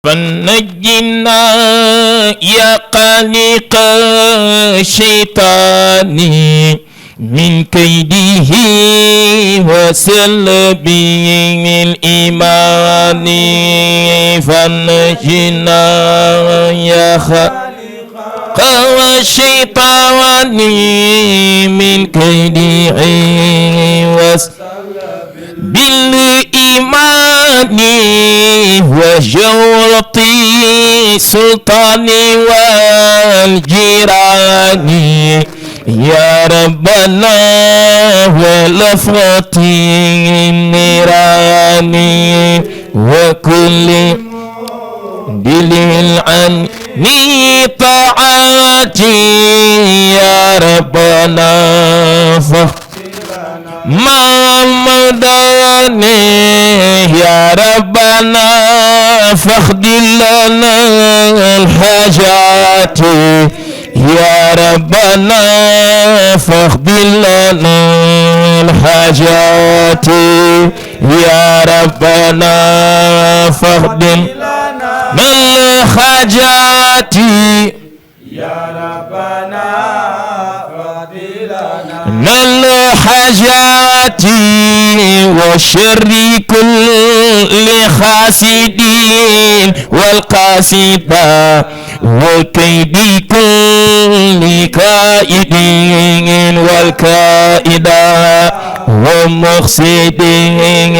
فنجنا يا خالق الشيطان من كيده وسلبه الإيمان فنجنا يا خالق الشيطان من كيده بالإيمان وجورة سلطان والجيران يا ربنا ولفظة النيران وكل دليل عن طاعتي يا ربنا ما مداني يا ربنا فاخذ لنا الحاجات يا ربنا فاخذ لنا الحاجات يا ربنا فاخذ لنا الحاجات يا ربنا من الحاجات وشر كل خاسدين والقاسدة وكيد كل كائدين والكائدة ومفسدين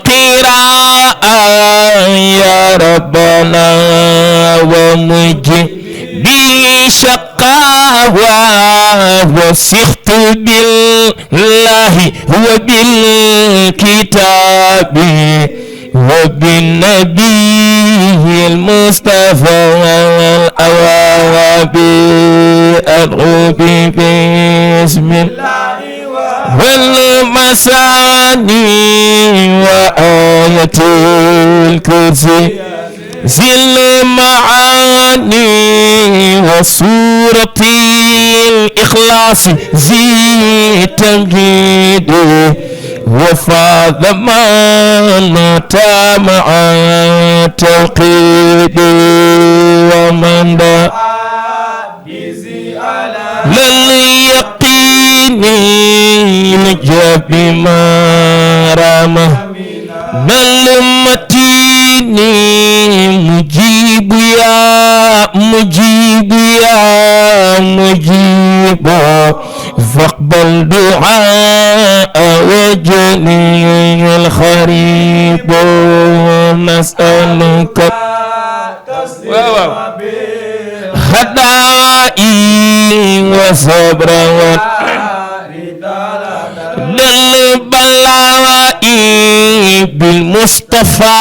والقراءة يا ربنا ومجد بشقاوة وسخت بالله وبالكتاب وبالنبي المصطفى والأواب أدعو باسم الله والمساني وآية الكرسي ذي المعاني وسورة الإخلاص ذي تمجيد وفاض من تامع توقيد ومن دا لليقين نجاب ما رامه بل متيني مجيب يا مجيب يا مجيب فاقبل دعاء وجني الخريب نسألك خدائي وصبر للبلاء بالمصطفى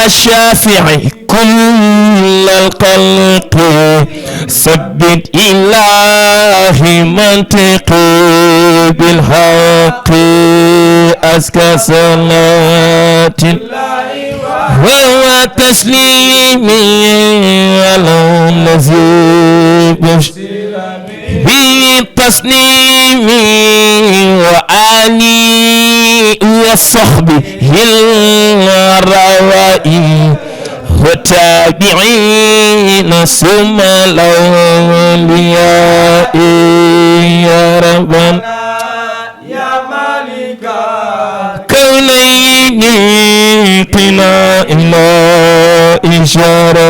شافعي كل الخلق ثبت إلهي منطقي بالحق أزكى صلاة وهو تسليمي على الذي بالتصنيم وآلي وصحبه الروائي وتابعين ثم الأولياء يا ربنا يا مالك كونين قنا إلى إشارة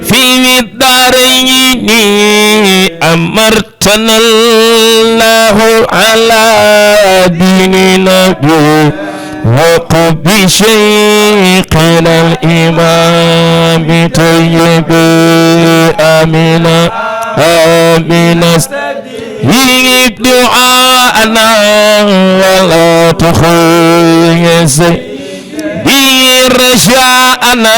في الدارين أمرتنا الله على دين نبي وقب شيخنا الإمام طيب آمين آمين استجيب دعاءنا ولا تخيس برجاءنا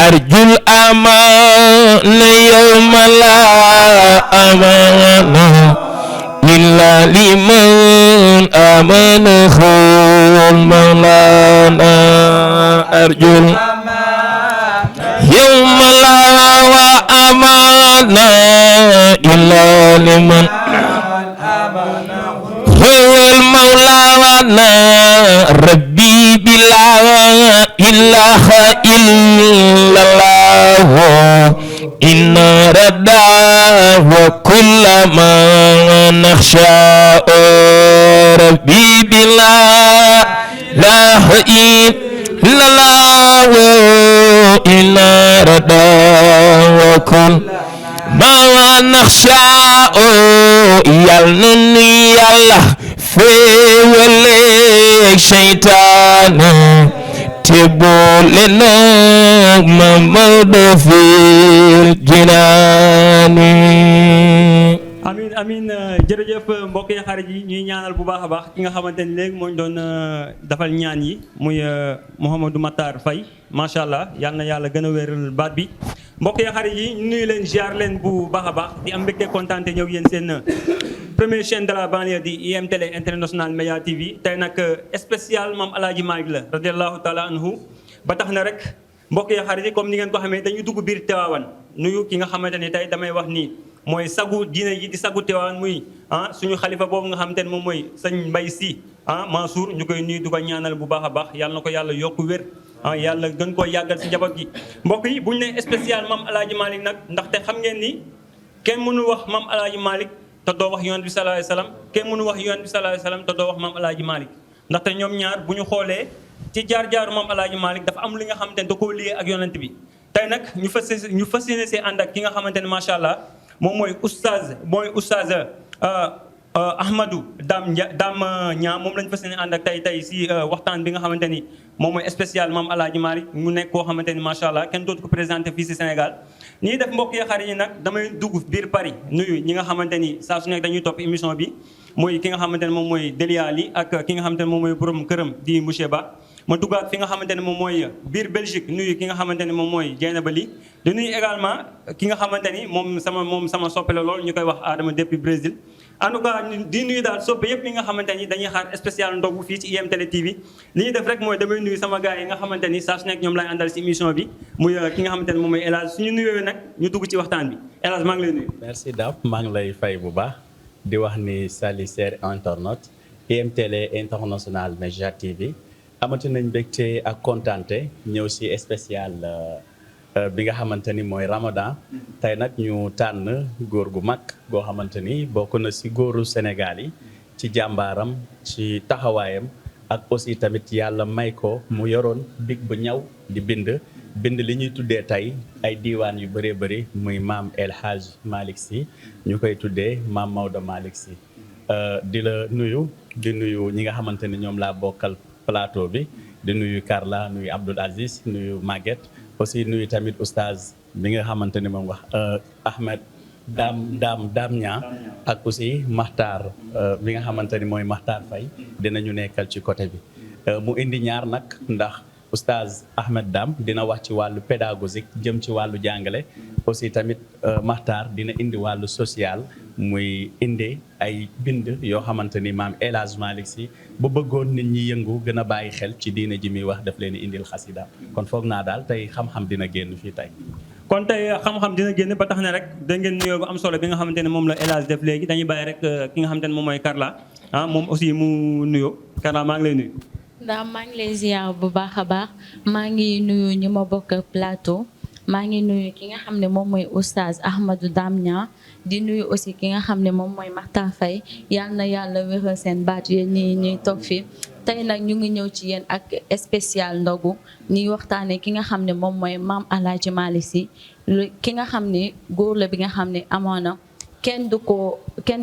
أرجو الأمان يوم لا أمان إلا لمن آمن خير مولانا أرجو يوم لا وأمان إلا لمن هو المولانا ربي بلا إلا ilaha illallah inna rada wa kulla ma nakhsha rabbi bila ilaha illallah inna rada wa kulla ma nakhsha yal na ni yàlla féewale seytaane te boole nag Mamadu fil jinaani. amin amin jërëjëf mbokk yi xarit yi ñuy ñaanal bu baax a baax ki nga xamante ni léegi moo ñu doon defal ñaan yi muy Mouhamadou Matar Faye macha allah yal na yàlla gën a wéral baat bi. mbokk yi xarit yi nuyu leen ziar leen bu baax a baax di am mbégte kontaan te ñëw yéen seen première chaîne de la banlieue di IM Télé International Média TV tey nag spécial maam Alaaji Malick la radiallahu taala anhu ba tax na rek mbokk yi xarit yi comme ni ngeen ko xamee dañuy dugg biir Tiwaawan nuyu ki nga xamante ni tey damay wax nii mooy sagu diine ji di sagu Tiwaawan muy suñu xalifa boobu nga xamante ne moom mooy sëñ Mbaye Sy Mansour ñu koy nuyu di ko ñaanal bu baax a baax yàlla na ko yàlla yokku wér yàlla gën koo yàggal si njaboot gi. mbokk yi bu ñu nee spécial maam Alaaji Malick nag ndaxte xam ngeen ni kenn mënu wax maam Alaaji Malick te doo wax yonent bi sallallahu alayhi wasallam kenn mënu wax yonent bi sallallahu alayhi wasallam te doo wax maam Alaaji Malick ndaxte ñoom ñaar bu ñu xoolee ci jaar-jaaru maam Alaaji Malick dafa am li nga xamante ne da koo lié ak yonent bi. tey nag ñu fas yéene see ànd ak ki nga xamante ne macha allah moom mooy oustaz Ahmadou Dame Niang moom lañu fas yéene ànd ak tey si waxtaan bi nga xamante ni moom mooy spécial maam Alaaji Malick mu nekk koo xamante ni macha allah kenn dootu ko présenté fii si Sénégal. ñii def mbokk yi xarit yi nag damay dugg biir Paris nuyu ñi nga xamante ni saa su nekk dañuy topp émission bi muy ki nga xamante ne moom mooy Delia Ly ak ki nga xamante ne moom mooy borom këram di monsieur Ba. ma duggaat fi nga xamante ne moom mooy biir Belgique nuyu ki nga xamante ne moom mooy Dieynaba Ly di nuyu également ki nga xamante ni moom sama soppe la lool ñu koy wax Adama depuis Brésil. en tout cas di nuyu daal soppe yëpp li nga xamante ni dañuy xaar spécial ndogu fii ci IM Télé TV li ñuy def rek mooy damay nuyu sama gars yi nga xamante ni saa su nekk ñoom laay àndal ci émission bi muy ki nga xamante ne moom mooy El Hadj suñu nuyoo nag ñu dugg ci waxtaan bi El Hadj maa ngi lay nuyu. merci Dap maa ngi lay fay bu baax di wax ni sali ser internaute IM Télé International Média TV amati nañ mbégte ak kontaante ñëw ci spécial bi nga xamante ni mooy Ramadan tey nag ñu tànn góor gu mag goo xamante ni bokk na ci góoru Sénégal yi ci jàmbaaram ci taxawaayam ak aussi tamit yàlla may ko mu yoroon big bu ñaw di bind li ñuy tuddee tey ay diiwaan yu bëree bëri muy maam El Hadj Malick Sy ñu koy tuddee maam Maodo Malick Sy di la nuyu di nuyu ñi nga xamante ni ñoom laa bokkal plateau bi di nuyu Carla nuyu Abdoul Aziz nuyu Maguette aussi nuyu tamit oustaz bi nga xamante ni moom wax Ahmed Dame Niang ak aussi Makhtar bi nga xamante ni mooy Makhtar Faye dinañu nekkal ci côté bi mu indi ñaar nag ndax oustaz Ahmed Dame dina wax ci wàllu pédagogique jëm ci wàllu jàngale aussi tamit Makhtar dina indi wàllu social muy indi ay bind yoo xamante ni maam El Hadj Malick Sy bu bëggoon nit ñi yëngu gën a bàyyi xel ci diine ji muy wax daf leen indil xasida kon foog naa daal tey xam-xam dina génn fii tey. kon tey xam-xam dina génn ba tax ne rek da ngeen nuyoo bu am solo bi nga xamante ne moom la El Hadj def léegi dañuy bàyyi rek ki nga xamante ne moom mooy Carla moom aussi mu nuyoo Carla maa ngi lay nuyu. ndax maa ngi lay ziar bu baax a baax maa ngi nuyu ñi ma bokk plateau maa ngi nuyu ki nga xam ne moom mooy oustaz Ahmadou Dame Niang di nuyu aussi ki nga xam ne moom mooy Makhtar Faye yal na yàlla wéral seen baat yéen ñuy toog fii tey nag ñu ngi ñëw ci yéen ak spécial ndogu ñuy waxtaanee ki nga xam ne moom mooy maam Alaaji Malick Sy ki nga xam ne góor la bi nga xam ne amoon na kenn du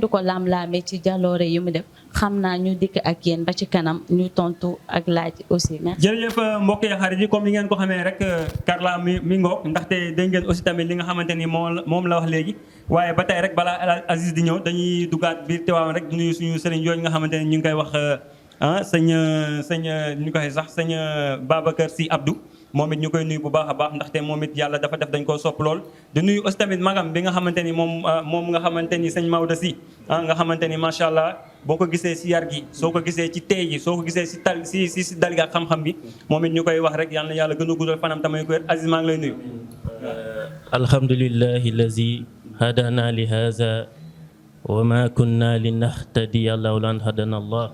ko lam-laame ci jaloore yi mu def xam naa ñu dikk ak yéen ba ci kanam ñu tontu ak laaj aussi. merci jërëjëf mbokk yi xarit yi comme ni ngeen ko xamee rek Carla mi ngoog ndaxte dégg ngeen aussi tamit li nga xamante ni moom la wax léegi waaye ba tey rek balaa Aziz di ñëw dañuy duggaat biir Tiwaawan rek di nuyu suñu sëriñ yooyu nga xamante ni ñu ngi koy wax sëñ ñu koy sax sëñ Babacar Sy Abdou moom it ñu koy nuyu bu baax a baax ndaxte moom it yàlla dafa def dañ koo sopp lool di nuyu aussi tamit magam bi nga xamante ni moom nga xamante ni sëñ Maodo Sy nga xamante ni macha allah boo ko gisee si yar gi soo ko gisee ci tey gi soo ko gisee si tal si dal gi ak xam-xam bi moom it ñu koy wax rek yal na yàlla gën a guddal fanam tamay ko wér Aziz maa ngi lay nuyu. alhamdulillahi allazi hadana li haza wa ma kunna linahtadiya lawla an hadana allah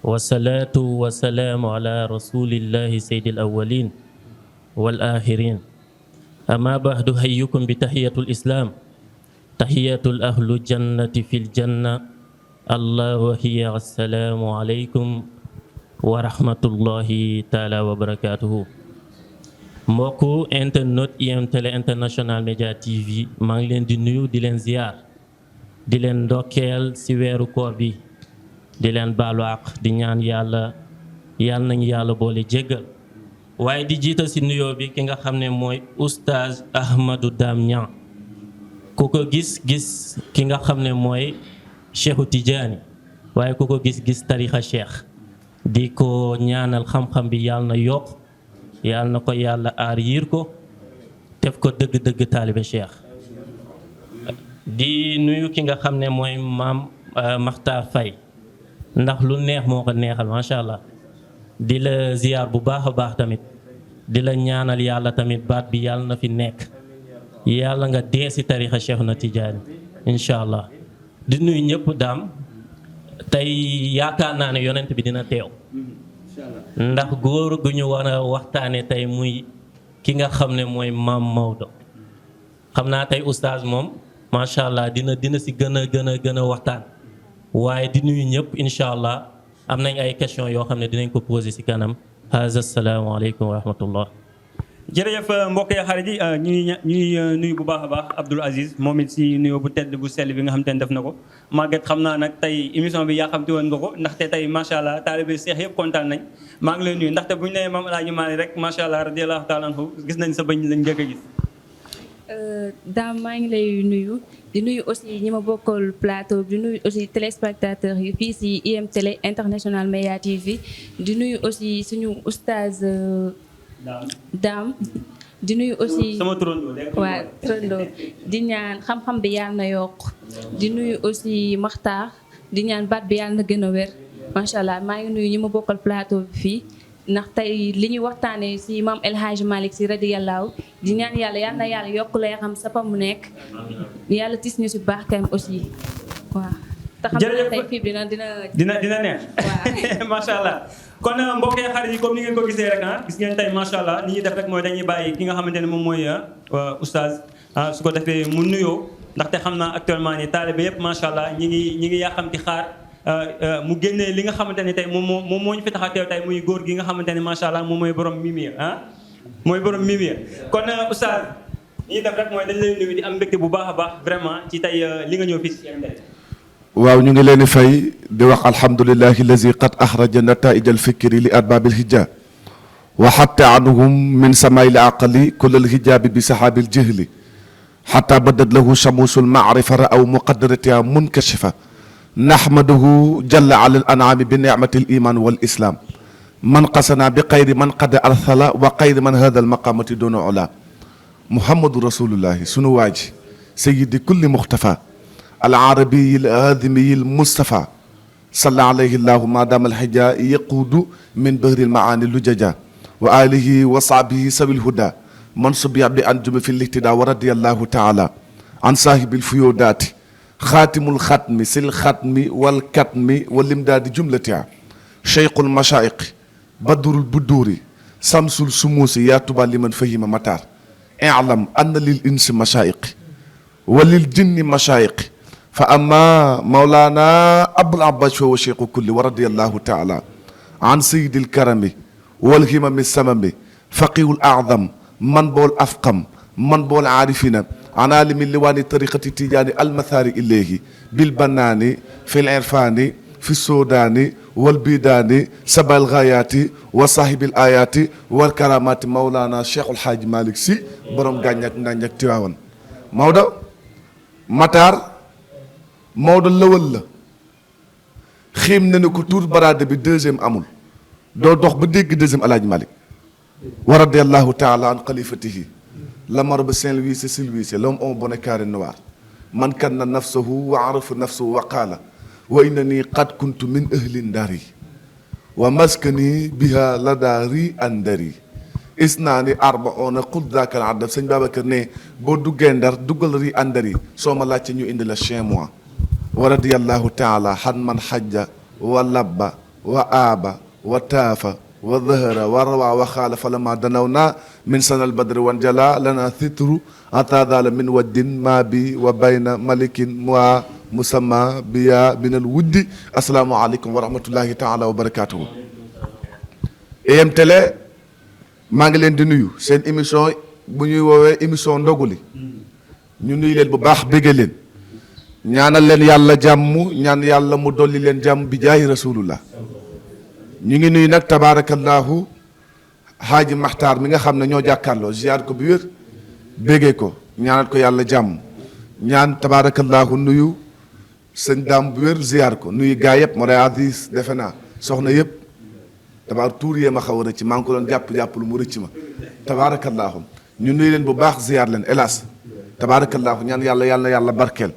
والصلاة والسلام على رسول الله سيد الأولين والآخرين أما بعد حيكم بتحية الإسلام تحية الأهل الجنة في الجنة الله وهي السلام عليكم ورحمة الله تعالى وبركاته mbokku internet IM Télé International Média TV maa ngi leen di nuyu di leen ziar di leen ndokkeel ci weeru koor bi di leen baalu àq di ñaan yàlla nañu yàlla boole jéggal waaye di jiital ci nuyoo bi ki nga xam ne mooy oustaz Ahmadou Dame Niang ku ko gis ki nga xam ne mooy Cheikhu Tidiane waaye ku ko gis tarixa cheikh di ko ñaanal xam-xam bi yàlla na yokk yàlla na ko yàlla aar yiir ko def ko dëgg-dëgg taalibe cheikh di nuyu ki nga xam ne mooy maam Makhtar Faye ndax lu neex moo ko neexal macha allah di la ziyaar bu baax a baax tamit di la ñaanal yàlla tamit baat bi yàlla na fi nekk yàlla nga dee si tarixa cheikh na Tidiane incha allah di nuyu ñëpp daam tey yaakaar naa ne yonent bi dina teew ndax góor gu ñu war a waxtaane tey muy ki nga xam ne mooy maam Maodo xam naa tey oustaz moom macha allah dina si gën a waxtaan waaye di nuyu ñëpp incha allah am nañ ay question yoo xam ne dinañ ko posé si kanam haza salaamaaleykum wa rahmatullah jërëjëf mbokk yi xarit yi ñuy nuyu bu baax a baax Abdoul Aziz moom it si nuyoo bu tedd bu sell bi nga xam te ne def na ko Maguette xam naa nag tey émission bi yaa xamti woon nga ko ndaxte tey macha allah taalibe seex yëpp kontaan nañ maa ngi lay nuyu ndaxte bu ñu nee Maam Alaaji Maalik rek macha allah radiyallahu taala anhu gis nañ sa bañ lañ njëkk a gis. Dame maa ngi lay nuyu di nuyu aussi ñi ma bokkal plateau di nuyu aussi téléspectateurs yi fii si IM Télé International Média TV di nuyu aussi suñu oustaz Dame di nuyu aussi sama turandoo waa turandoo di ñaan xam-xam bi yàlla na yokk di nuyu aussi Makhtar di ñaan baat bi yàlla na gën a wér macha allah maa ngi nuyu ñi ma bokkal plateau bi fii ndax tey li ñuy waxtaanee si maam El Hadj Malick si radiyallahu di ñaan yàlla na yàlla yokk lay xam sa fa mu nekk yàlla tis ñu si baaxkam aussi waaw. te xam naa tey fii dina neex. waaw macha allah. kon mbokk yi xarit yi comme ni ngeen ko gisee rek gis ngeen tey macha allah li ñuy def rek mooy dañuy bàyyi ki nga xamante ne moom mooy oustaz su ko defee mu nuyoo ndaxte xam naa actuellement ni taalibe yëpp macha allah ñi ngi yàqamti xaar. mu génnee li nga xamante ne tey moom moo ñu fi tax a teew tey muy góor gi nga xamante ne macha allah moom mooy borom mimia mooy borom mimia kon oustaz ñuy def rek mooy dañ lay nuyu di am mbégte bu baax a baax vraiment ci tey li nga ñëw fii si IM Télé. waaw ñu ngi leen di fay di wax alhamdulillahi allazi qad axraja nataija alfikri li arbaabil hijja wa xatta anhum min samail aqli kull alhijabi bi sahabi aljahli xatta badat lahu shamusu almaarifa raaw muqaddaratiha munkashifa nahmaduhu jalla ala al an'ami bi nicmati al iman wal islam man qasana bi xayri man qad arsala wa xayri man hada al maqamati duna ula muhammadu rasulullahi sunu waaji sayidi kulli muxtafa al arabiyi al aadimiyi al mustafa salla alayhi llahu ma dama alhija yaquudu min bahri al maani lujaja wa alihi wa sahbihi sawi lhuda man subia bi anjumi fi lihtida wa radiyallahu taala an sahibi lfuyudaati xaatimul xatmi sil xatmi wal katmi wal imdaadi jumlatia cheikhul mashaiqi badrul budduuri samsul sumuusi yaa tuba liman fahima matar i'lam anna lil insi mashaiqi wa lil jinni mashaiqi fa amma mawlana abul abbas fa huwa cheikhu kulli wa radiyallahu taala an sayyidil karami wal himami samami faqihul a'zam man bool afqam man bool aarifina an alimi liwaani tariqati tijaani almathari ilayhi bil bannaani fi l irfaani fi soodaani wal bidaani sabal gaayaati wa saahibil ayaati wal karamaati mawlaana Cheikhul Hadji Malick Sy borom gàññak ndàññak Tiwaawan Maodo Matar Maodo lëwal la xiim na ne ko tuur baraade bi deuxième amul doo dox ba dégg deuxième Alaaji Malick wa radiyallahu taala an xalifatihi Lamar ba Saint-Louis c'est Sylvie l'homme au bonnet carré noir man kanna nafsahu wa arafa nafsahu wa qaala wa innani qad kuntu min ahli ndari wa maskani biha ladari andari isnaani arbaona qul daaka al adab sëñ Babacar ne boo duggee Ndar duggal ri andari soo ma laajte ñu indi la chez moi wa radiyallahu taala han man hajja wa labba wa aaba wa taafa wa dahara wa rawa wa xaala fa lama danaw na min sanal badri wan jala lana thitru atadala min waddin ma bi wa bayna malikin wa musamma biya binal wuddi. asalaamu aleykum wa rahmatullahi taala wa barakatuhu. EM Télé maa ngi leen di nuyu seen émission bu ñuy woowee émission ndogu li ñu nuyu leen bu baax bégge leen ñaanal leen yàlla jàmm ñaan yàlla mu dolli leen jàmm bi jaayi rasulullah. ñu ngi nuyu nag tabaarakallaahu Haaji Maxtaar mi nga xam ne ñoo jàkkaarloo ziar ko bi wér bégee ko ñaanal ko yàlla jàmm ñaan tabaarakallaahu nuyu sëñ daam bu wér ziar ko nuyu gaa yëpp moo day Aziz defe naa soxna yëpp tabaar tuur yee ma xaw a rëcc maa ngi ko doon jàpp lu mu rëcc ma tabaarakallaahu ñu nuyu leen bu baax ziar leen hélas tabaarakallaahu ñaan yàlla barkeel.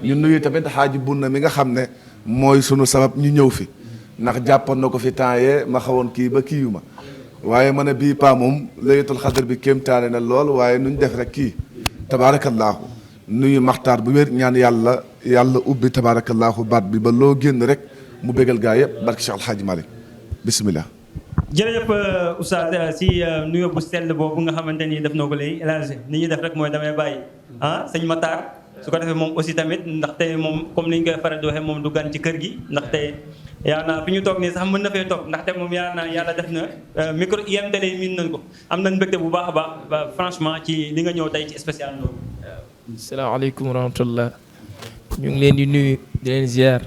ñu nuyu tamit Haaji Bunna mi nga xam ne mooy sunu sabab ñu ñëw fi ndax jàppoon na ko fi temps yee ma xawoon kii ba kii yu ma waaye ma ne bii paa moom laylatul xadar bi kéemtaane na lool waaye nuñ def rek kii tabaarakallaahu nuyu maxtaar bu wér ñaan yàlla ubbi tabaarakallaahu baat bi ba loo génn rek mu bégal gaa yëpp barke Cheikh Alhaaji Malick bismillah. jërëjëf oustaz si nuyoo bu sell boobu nga xamante ni def na ko léegi élargi ni ñuy def rek mooy damay bàyyi sëñ Matar su ko defee moom aussi tamit ndaxte moom comme ni ñu koy faral di waxee moom du gan ci kër gi ndaxte yaa naa fi ñu toog nii sax mën na fee toog ndaxte moom yaa naa yàlla def na micro IM Télé miin nañ ko am nañ mbégte bu baax a baax franchement ci li nga ñëw tey ci spécial Ndogou. salaamaaleykum wa rahmatullah ñu ngi leen di nuyu di leen ziar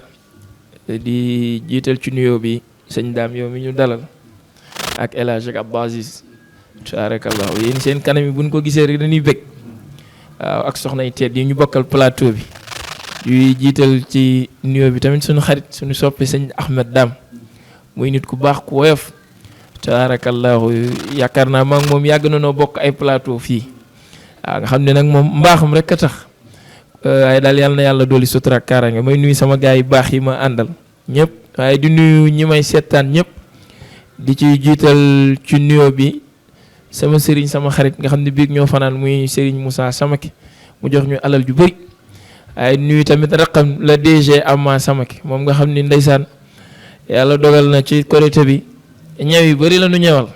di jiital ci nuyoo bi sëñ daam yow mi ñu dalal ak El Hadj ak Abdou Aziz tabaarakallah yéen seen kanam yi buñ ko gisee rek dañuy bëgg waaw ak soxna yi teet yi ñu bokkal plateau bi yuy jiital ci nuyoo bi tamit suñu xarit suñu soppe sëñ Ahmed Dam muy nit ku baax ku woyof tabaarakallahu yaakaar naa maa ngi moom yàgg na noo bokk ay plateau fii waaw nga xam ne nag moom mbaaxam rek a tax waaye daal yàlla na yàlla dooli sutura ak kaaraange may nuyu sama gars yu baax yi ma àndal ñëpp waaye di nuyu ñi may seetaan ñëpp di ci jiital ci nuyoo bi sama sëriñ sama xarit nga xam ne biig ñoo fanaan muy sëriñ Moussa Samake mu jox ñu alal ju bëri waaye nuyu tamit raqam la DG Amma Samake moom nga xam ni ndeysaan yàlla dogal na ci korité bi ñëw yu bëri la nu ñëwal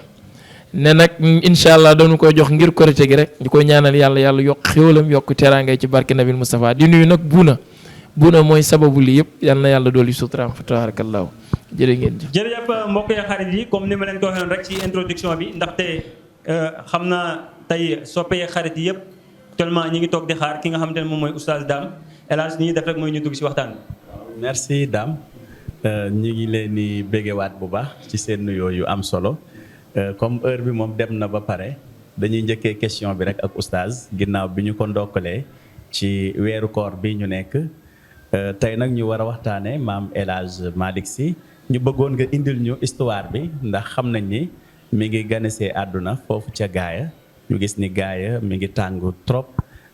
ne nag incha allah doonu koy jox ngir korité gi rek ñu koy ñaanal yàlla yokk xéwalam yokk teraangay ci barke Nabil Moustapha di nuyu nag buuna mooy sababu lii yëpp yal na yàlla dooli suturaam fa tabarakallahu jërë ngeen jëf. jërëjëf mbokk yi xarit yi comme ni ma leen ko waxee rek ci introduction bi ndaxte xam naa tey soppee xarit yi yëpp actuellement ñi ngi toog di xaar ki nga xamante ne moom mooy oustaz Dame El Hadj ni ñuy def rek mooy ñu dugg si waxtaan bi. merci Dame ñu ngi leen di béggewaat bu baax ci seen nuyoo yu am solo comme heure bi moom dem na ba pare dañuy njëkkee question bi rek ak oustaz ginnaaw bi ñu ko ndokkalee ci weeru koor bi ñu nekk tey nag ñu war a waxtaanee maam El Hadj Malick Sy ñu bëggoon nga indil ñu histoire bi ndax xam nañ ni mi ngi ganesee àdduna foofu ca gaaya ñu gis ni gaaya mi ngi tàng trop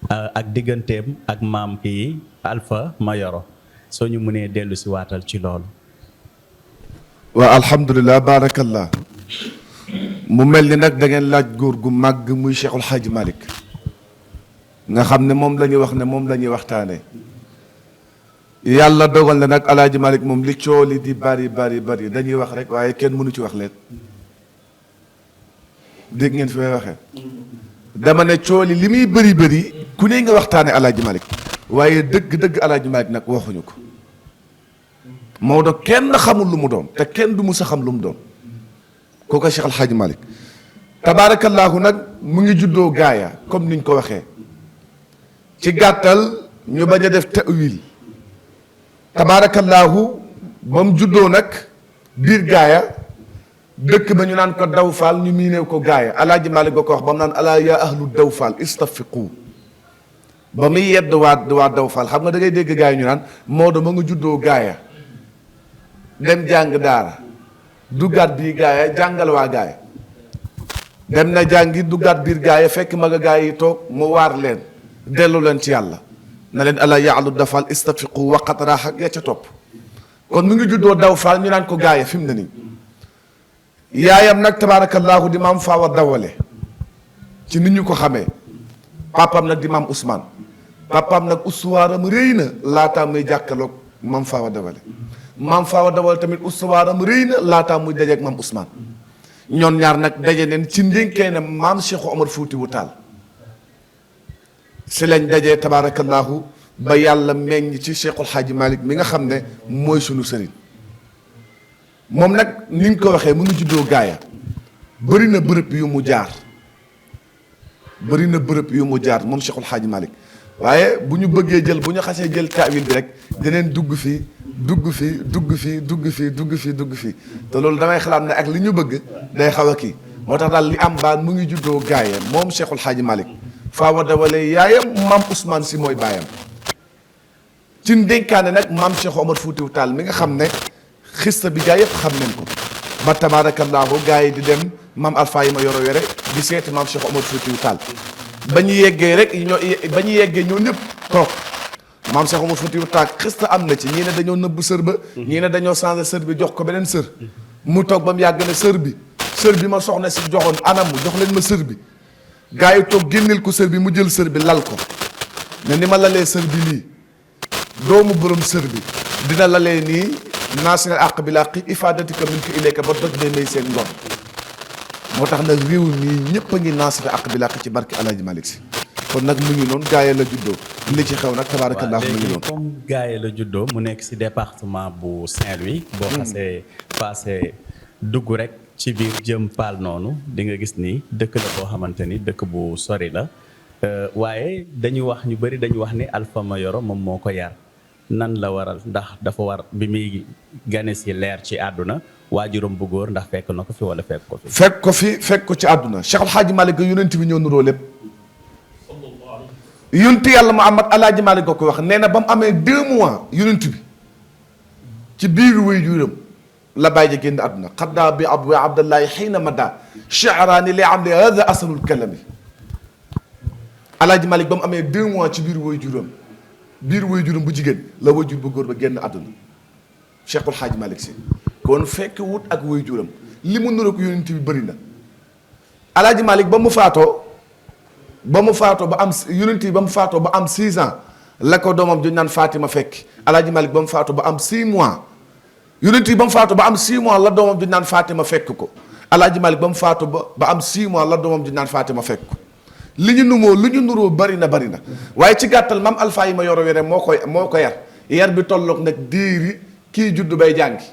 ak digganteem ak maam kii Alpha Mayoro soo ñu mënee dellu si waatal ci loolu. waa alhamdulilah baarakallah mu mel ni nag da ngeen laaj góor gu màgg muy Cheikhul Hadj Malick nga xam ne moom la ñuy wax ne moom la ñuy waxtaanee yàlla dogal na nag Alaaji Malick moom li cooli di bari dañuy wax rek waaye kenn mënu ci wax leen dégg ngeen fi may waxee dama ne cooli li muy bëri ku ne nga waxtaane Alaaji Malick waaye dëgg Alaaji Malick nag waxuñu ko Maodo kenn xamul lu mu doon te kenn du mus a xam lu mu doon kooku Cheikh Al Hadj Malick tabaarakallaahu nag mu ngi juddoo gaaya comme niñ ko waxee ci gàttal ñu bañ a def ta'wil tabaarakallaahu ba mu juddoo nag biir gaaya dëkk ba ñu naan ko daw faal ñu miineew ko gaaya Alaaji Malick ba ko wax ba mu naan alaa yaa ahlu daw faal istafiqu ba muy yedd waa daw faal xam nga da ngay dégg gaaya ñu naan Maodo ma nga juddoo gaaya dem jàng daara duggaat bii gaaya jàngal waa gaaya dem na jàngi duggaat biir gaaya fekk ma nga gaaya yi toog mu waar leen dellu leen ci yàlla na leen ala yaalu dafal istafiqu waqat raax ak ya ca topp kon mu ngi juddoo daw faal ñu naan ko gaaya fi mu ne nii yaayam nag tabaarakallaahu di maam Faawa Dawale ci nit ñu ko xamee papaam nag di maam Ousmane papaam nag ustuwaaram rëy na laataa muy jàkkaloog maam Faawa Dawale maam Faawa Dawal tamit ustuwaaram rëy na laataa muy dajeeg maam Ousmane ñoon ñaar nag daje neen ci ndénkee ne maam Cheikh Omar Fouti wu Taal si lañ dajee tabaarakallaahu ba yàlla meññ ci Cheikhul Xaaji Malick mi nga xam ne mooy sunu sëriñ moom nag ni nga ko waxee mu ngi juddoo gaaya bëri na bërëb yu mu jaar bëri na bërëb yu mu jaar moom Cheikhul Xaaji Malick waaye bu ñu bëggee jël bu ñu xasee jël taawil bi rek dineen dugg fii dugg fii dugg fii dugg fii dugg fii dugg fii te loolu damay xalaat ne ak li ñu bëgg day xaw a kii moo tax daal li am baan mu ngi juddoo gaaya moom Cheikhul Xaaji Malick Faawa Dawale yaayam maam Ousmane si mooy baayam ci ndénkaane nag maam Cheikh Omar Foutiou Tall mi nga xam ne xista bi gaa yëpp xam nañ ko ba tabaarakallaahu gaa yi di dem maam Alpha yi ma yoro were di seeti maam Cheikh Omar Foutiou Tall ba ñu yeggee rek ba ñu yeggee ñoo ñëpp toog maam Cheikh Omar Foutiou Tall xista am na ci ñii ne dañoo nëbb sër ba ñii ne dañoo changé sër bi jox ko beneen sër mu toog ba mu yàgg ne sër bi ma soxna si joxoon anamu jox leen ma sër bi gaa yi toog génneel ko sër bi mu jël sër bi lal ko ne ni ma lalee sër bi nii doomu borom sër bi dina lalee nii naasina àq bi laa xi ifaadatika min ko ileeka ba doj dee may seen ngoon moo tax nag réew mii ñëpp a ngi naasina àq bi laa xi ci barke Alaaji Malick Si kon nag mu ngi noonu gaaye la juddoo li ci xew nag tabaarakallah mu ngi noonu comme gaaye la juddoo mu nekk si département bu Saint-Louis boo xasee passé dugg rek ci biir jëm paal noonu di nga gis ni dëkk la boo xamante ni dëkk bu sori la waaye dañu wax ñu bëri dañu wax ni Alpha Mayoro moom moo ko yar nan la waral ndax dafa war bi muy gane si leer ci àdduna waajuram bu góor ndax fekk na ko fi wala fekk ko fi fekk ko ci àdduna Cheikh Al Hadji Malick yonent bi ñoo nuroo lépp yonent yàlla Muhammad Alaaji Malick ko wax nee na ba mu amee 2 mois yonent bi ci biir waajuram la bàyyi ja génn àdduna xaddaa bi abwa abdallahi xiina mada charaani li am li hada asalul kalami Alaaji Malick ba mu amee 2 mois ci biir waajuram bu jigéen la waajur bu góor ba génn àdduna Cheikhul Hadji Malick Si kon fekk wut ak waajuram li mu nuroo ko yonent bi bëri na Alaaji Malick ba mu faatoo ba am yonent bi ba mu faatoo ba am 6 ans la ko doomam ju naan Fatima fekk Alaaji Malick ba mu faatoo ba am 6 mois yonent bi ba mu faatoo ba am 6 mois la doomam ju naan Fatima fekk ko Alaaji Malick ba mu faatoo ba am 6 mois la doomam ju naan Fatima fekk ko li ñu nuroo bari na waaye ci gàttal maam Alpha yi ma yoro were moo ko yar bi tolloog nag diiri kii juddu bay jàngi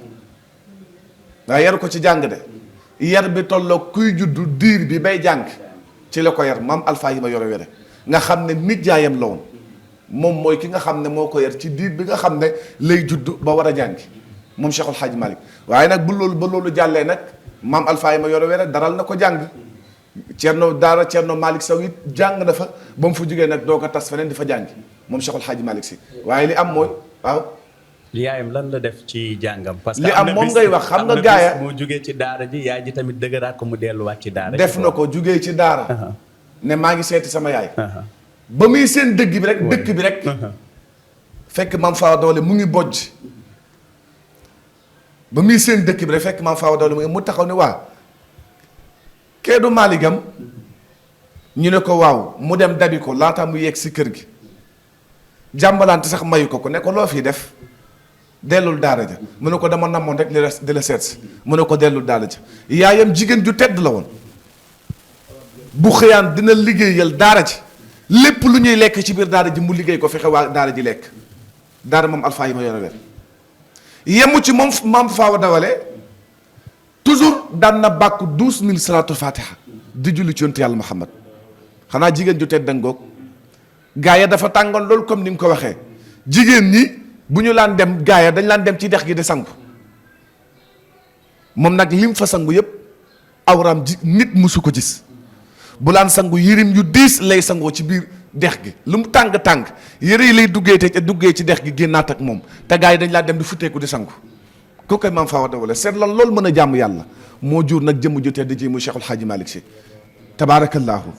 waaye yaru ko ci jàng de yar bi tolloog kuy juddu diir bi bay jàng ci la ko yar maam Alpha yi ma yoro were nga xam ne nit jaayam la woon moom mooy ki nga xam ne moo ko yar ci diir bi nga xam ne lay juddu ba war a jàngi moom Cheikhul Hadji Malick waaye nag ba loolu jàllee nag maam Alpha yi ma yoro were daral na ko jàng Cerno Malick Sow it jàng na fa ba mu fa jógee nag doo ko tas feneen di fa jàngi moom Cheikhul Hadji Malick Si waaye li am mooy waaw yaayam lan la def ci jàngam parce que li am moom ngay wax xam nga gaaya moo jógee ci daara ji yaay ji tamit dëgëraat ko mu delluwaat ci daara def na ko jógee ci daara ne maa ngi seeti sama yaay ba muy seen dëkk bi rek fekk maam Faawa Dawle mu ngi bojj ba muy seen dëkk bi rek fekk maam Faawa Dawle mu taxaw ne waa kee du maaligam ñu ne ko waaw mu dem dabi ko laata mu yegg si kër gi jàmbalante sax mayu ko ne ko loo fii def dellul daara ja mu ne ko dama namoon rek di la seet si mu ne ko dellul daara ja yaayam jigéen ju tedd la woon bu xëyaan dina liggéeyal daara ji lépp lu ñuy lekk ci biir daara ji mu liggéey ko fexe waa daara ji lekk daara moom Alpha yi ma yore weer yemu ci moom maam Faawa Dawale toujours daan na bàkku 12000 salaatul fatiha di julli ci yontu yàlla Muhammad xanaa jigéen ju tedd ngoog gaa ya dafa tàngoon loolu comme ni nga ko waxee jigéen ñi bu ñu laan dem gaa ya dañ laan dem ci dex gi di sangu moom nag lim fa sangu yépp awraam ji nit musu ko gis bu laan sangu yërim yu diis lay sangoo ci biir dex gi lu mu tàng yëre yi lay duggee ci dex gi génnaat ak moom te gaa yi dañ laa dem di futteeku di sangu kooku koy maam Faawa Dawale seet lan loolu mën a jàmm yàlla moo jur nag jëmm ju tedd ji muy Cheikhul Hadji Malick Si tabaarakallaahu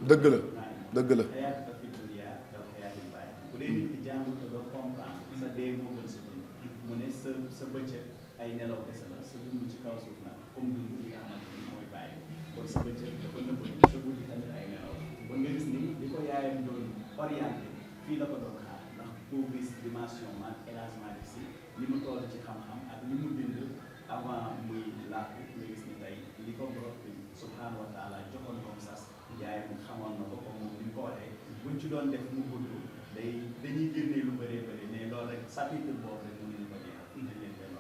dëgg la dëgg la. bu dee nit ki jàngul te doo comprendre sa dee moo gën sa dund mu ne sa bëccëg ay nelaw kese la sa dund ci kaw suuf nag comme dund li nga xamante ni mooy bàyyi kon sa bëccëg dafa nëbb sa guddi tamit ay nelaw kon nga gis ni li ko yaayam doon orienté fii la ko doon xaar ndax pour gis dimension man élagement si li mu toll ci xam-xam ak li mu bind avant muy làkku nga gis ni tey li ko borom bi subhanahu wa taala joxoon moom sas yaayam xamoon na ko comme moom ni mu ko waxee buñ ci doon def mu gudd dañuy génnee lu bëree bëri mais loolu rek chapitre boobu rek mën nañu ko jeexal.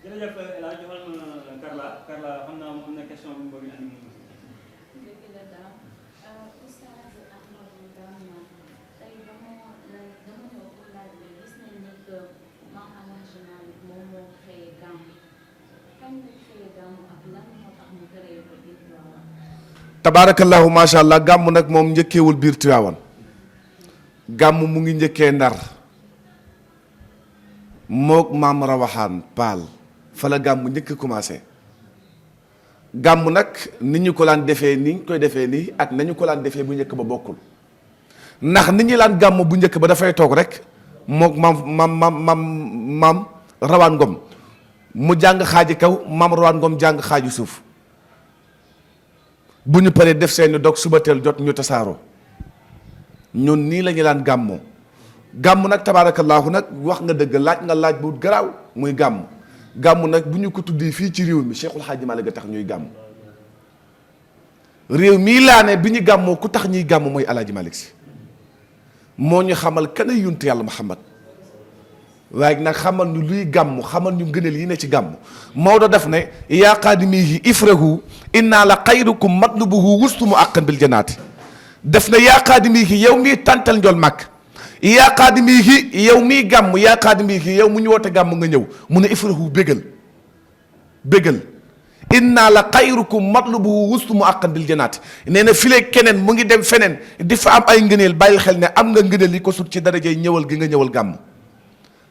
jërëjëf El Hadj joxal ma Karla xam naa moom na question bu mu bëgg andi. dëgg la daal Oustaz Ahmadou Dame tey dama ñëw pour laaj bi gis nañ ni que Maam Alaaji Malick moom moo créé gàmmu kañ la créé gàmmu ak lan moo tax mu créé ko biir Tiwaawan. tabaarakallahu macha allah gàmm nag moom njëkkeewul biir Tiwaawan. gàmm mu ngi njëkkee Ndar mook maam Rawaxaan Paal fa la gàmm njëkk commencé gàmm nag ni ñu ko laan defee ni ñu koy defee nii ak nañu ko laan defee bu njëkk ba bokkul ndax ni ñu laan gàmm bu njëkk ba dafay toog rek mook maam Rawaan Ngom mu jàng xaaji kaw maam Rawaan Ngom jàng xaaju suuf bu ñu paree def seeni dog suba teel jot ñu tasaaroo ñun nii la ñu daan gàmmoo gàmm nag tabaarakallaahu nag wax nga dëgg laaj bu garaaw muy gàmm nag bu ñu ko tuddee fii ci réew mi Cheikhul Hadji Malick a tax ñuy gàmm réew mii laa ne bi ñu gàmmoo ku tax ñuy gàmm mooy Alaaji Malick Si moo ñu xamal kan ay yuntu yàlla Muhammad waaye nag xamal ñu luy gàmm xamal ñu ngëneel yi ne ci gàmm Maodo def ne yaa qaadimihi ifrahu inna la xayrukum matlubuhu wustumu àqan bil janaati def na yaa qaadimihi yow miy tàntal njool màkk yaa qaadimihi yow miy gàmm yaa qaadimihi yow mu ñu woote gàmm nga ñëw mu ne ifrahu bégal inna la xayrukum matlubuhu wustumu àqan bil janaati nee na file keneen mu ngi dem feneen di fa am ay ngëneel bàyyil xel ne am nga ngëneel yi ko sut ci darajey ñëwal gi nga ñëwal gàmm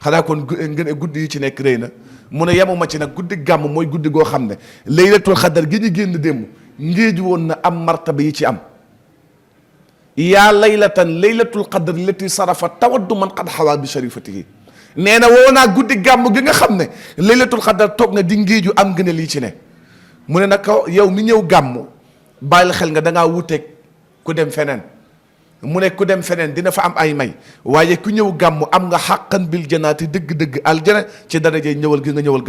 xanaa kon guddi yi ci nekk rëy na mu ne yemuma ci nag guddi gàmm mooy guddi goo xam ne laylatul xadar gi ñu génn démb ngéeju woon na am martaba yi ci am yaa laylatul qadr lati sarafa tawaddu man qad xawaa bi sharifatihi nee na woo naa guddi gàmm gi nga xam ne laylatul qadr toog na di ngéeju am ngëneel yi ci ne mu ne nag yow mi ñëw gàmm bàyyil xel nga da ngaa wuteeg ku dem feneen mu ne ku dem feneen dina fa am ay may waaye ku ñëw gàmm am nga xàqan bil janaati dëgg-dëgg aljana ci daraje ñëwal gi nga ñëwal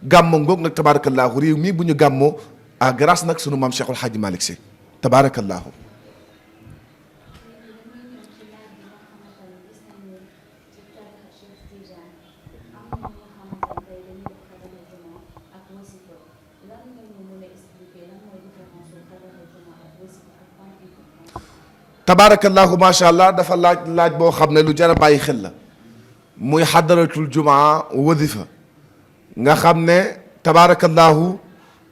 gàmm ngoog nag tabaarakallaahu réew mii bu ñu gàmmoo à grâce nag sunu maam Cheikhul Hadji Malick Sy tabaarakallaahu tabaarakallaahu macha allah dafa laaj boo xam ne lu jar a bàyyi xel la muy xadaratul jumaa wasifa nga xam ne tabaarakallaahu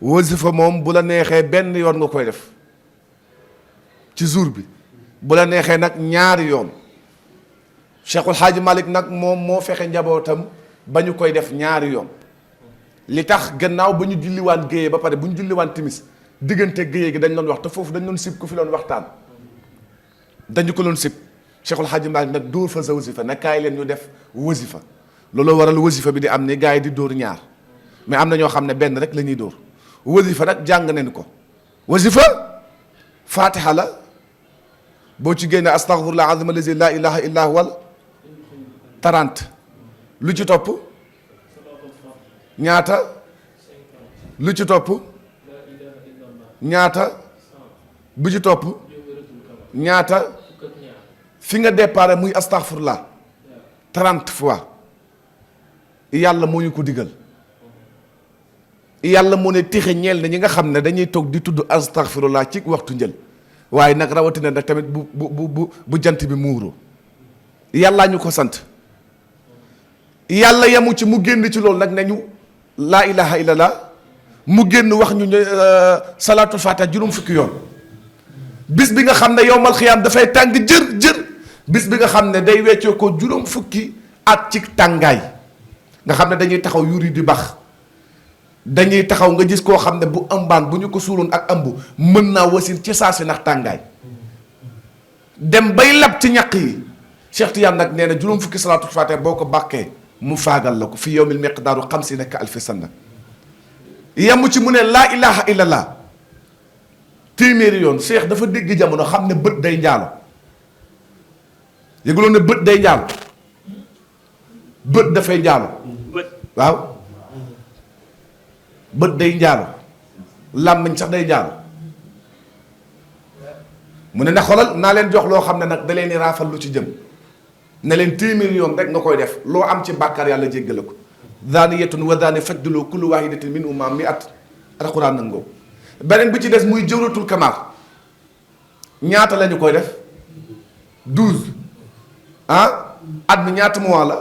wasifa moom bu la neexee benn yoon nga koy def ci jour bi bu la neexee nag ñaari yoon Cheikhul Hadji Malick nag moom moo fexe njabootam ba ñu koy def ñaari yoon li tax gannaaw ba ñu julliwaan géyee ba pare bu ñu julliwaan timis diggante géyee gi dañ doon wax te foofu dañ doon sib ku fi doon waxtaan dañu ko doon sib Cheikhul Hadji Malick nag dóor fa sa wasifa nag kaay leen ñu def wasifa looloo waral wasifa bi di am ni gars yi di dóor ñaar mais am na ñoo xam ne benn rek la ñuy dóor wasifa nag jàng nañ ko wasifa fatiha la boo ci génne astaghfirullah azim allazi la ilaha illa huwal 30 lu ci topp ñaata lu ci topp ñaata bu ci topp ñaata fi nga départ muy astaghfirullah 30 fois yàlla moo ñu ko digal yàlla moo ne tixe ñeel na ñi nga xam ne dañuy toog di tudd astaghfirullah ci waxtu njël waaye nag rawatina nag tamit bu jant bi muuroo yàllaa ñu ko sant yàlla yemu ci mu génn ci loolu nag ne ñu laa ilaha illallah mu génn wax ñu salaatul fatiha juróom fukki yoon bis bi nga xam ne yowmal xiyaam dafay tàng jër bis bi nga xam ne day weccoo ko juróom fukki at ci tàngaay nga xam ne dañuy taxaw yuri di bax dañuy taxaw nga gis koo xam ne bu ëmbaan bu ñu ko suuroon ak ëmb mën naa wasin ci saa si ndax tàngaay dem bay lab ci ñaq yi Cheikh Tidiane nag nee na juróom fukki salaatul faatiha boo ko bàkkee mu faagal la ko fi yawmil miqdaaru 50 ka alfi sanna yemu ci mu ne laa ilaha illallah téeméeri yoon Cheikh dafa dégg jamono xam ne bët day njaalo yëguloon ne bët day njaalo bët dafay njaalo waaw bët day njaalo làmmiñ sax day njaalo mu ne na xoolal naa leen jox loo xam ne nag da leen di raafal lu ci jëm ne leen téeméeri yoon rek nga koy def loo am ci bàkkaar yàlla jéggale ko daaniyatun wa daani fajduloo kullu waahidatin minhumaa mi'at alxuraan nangoo beneen bi ci des muy jawratul kamaal ñaata la ñu koy def 12 at mi ñaata mois la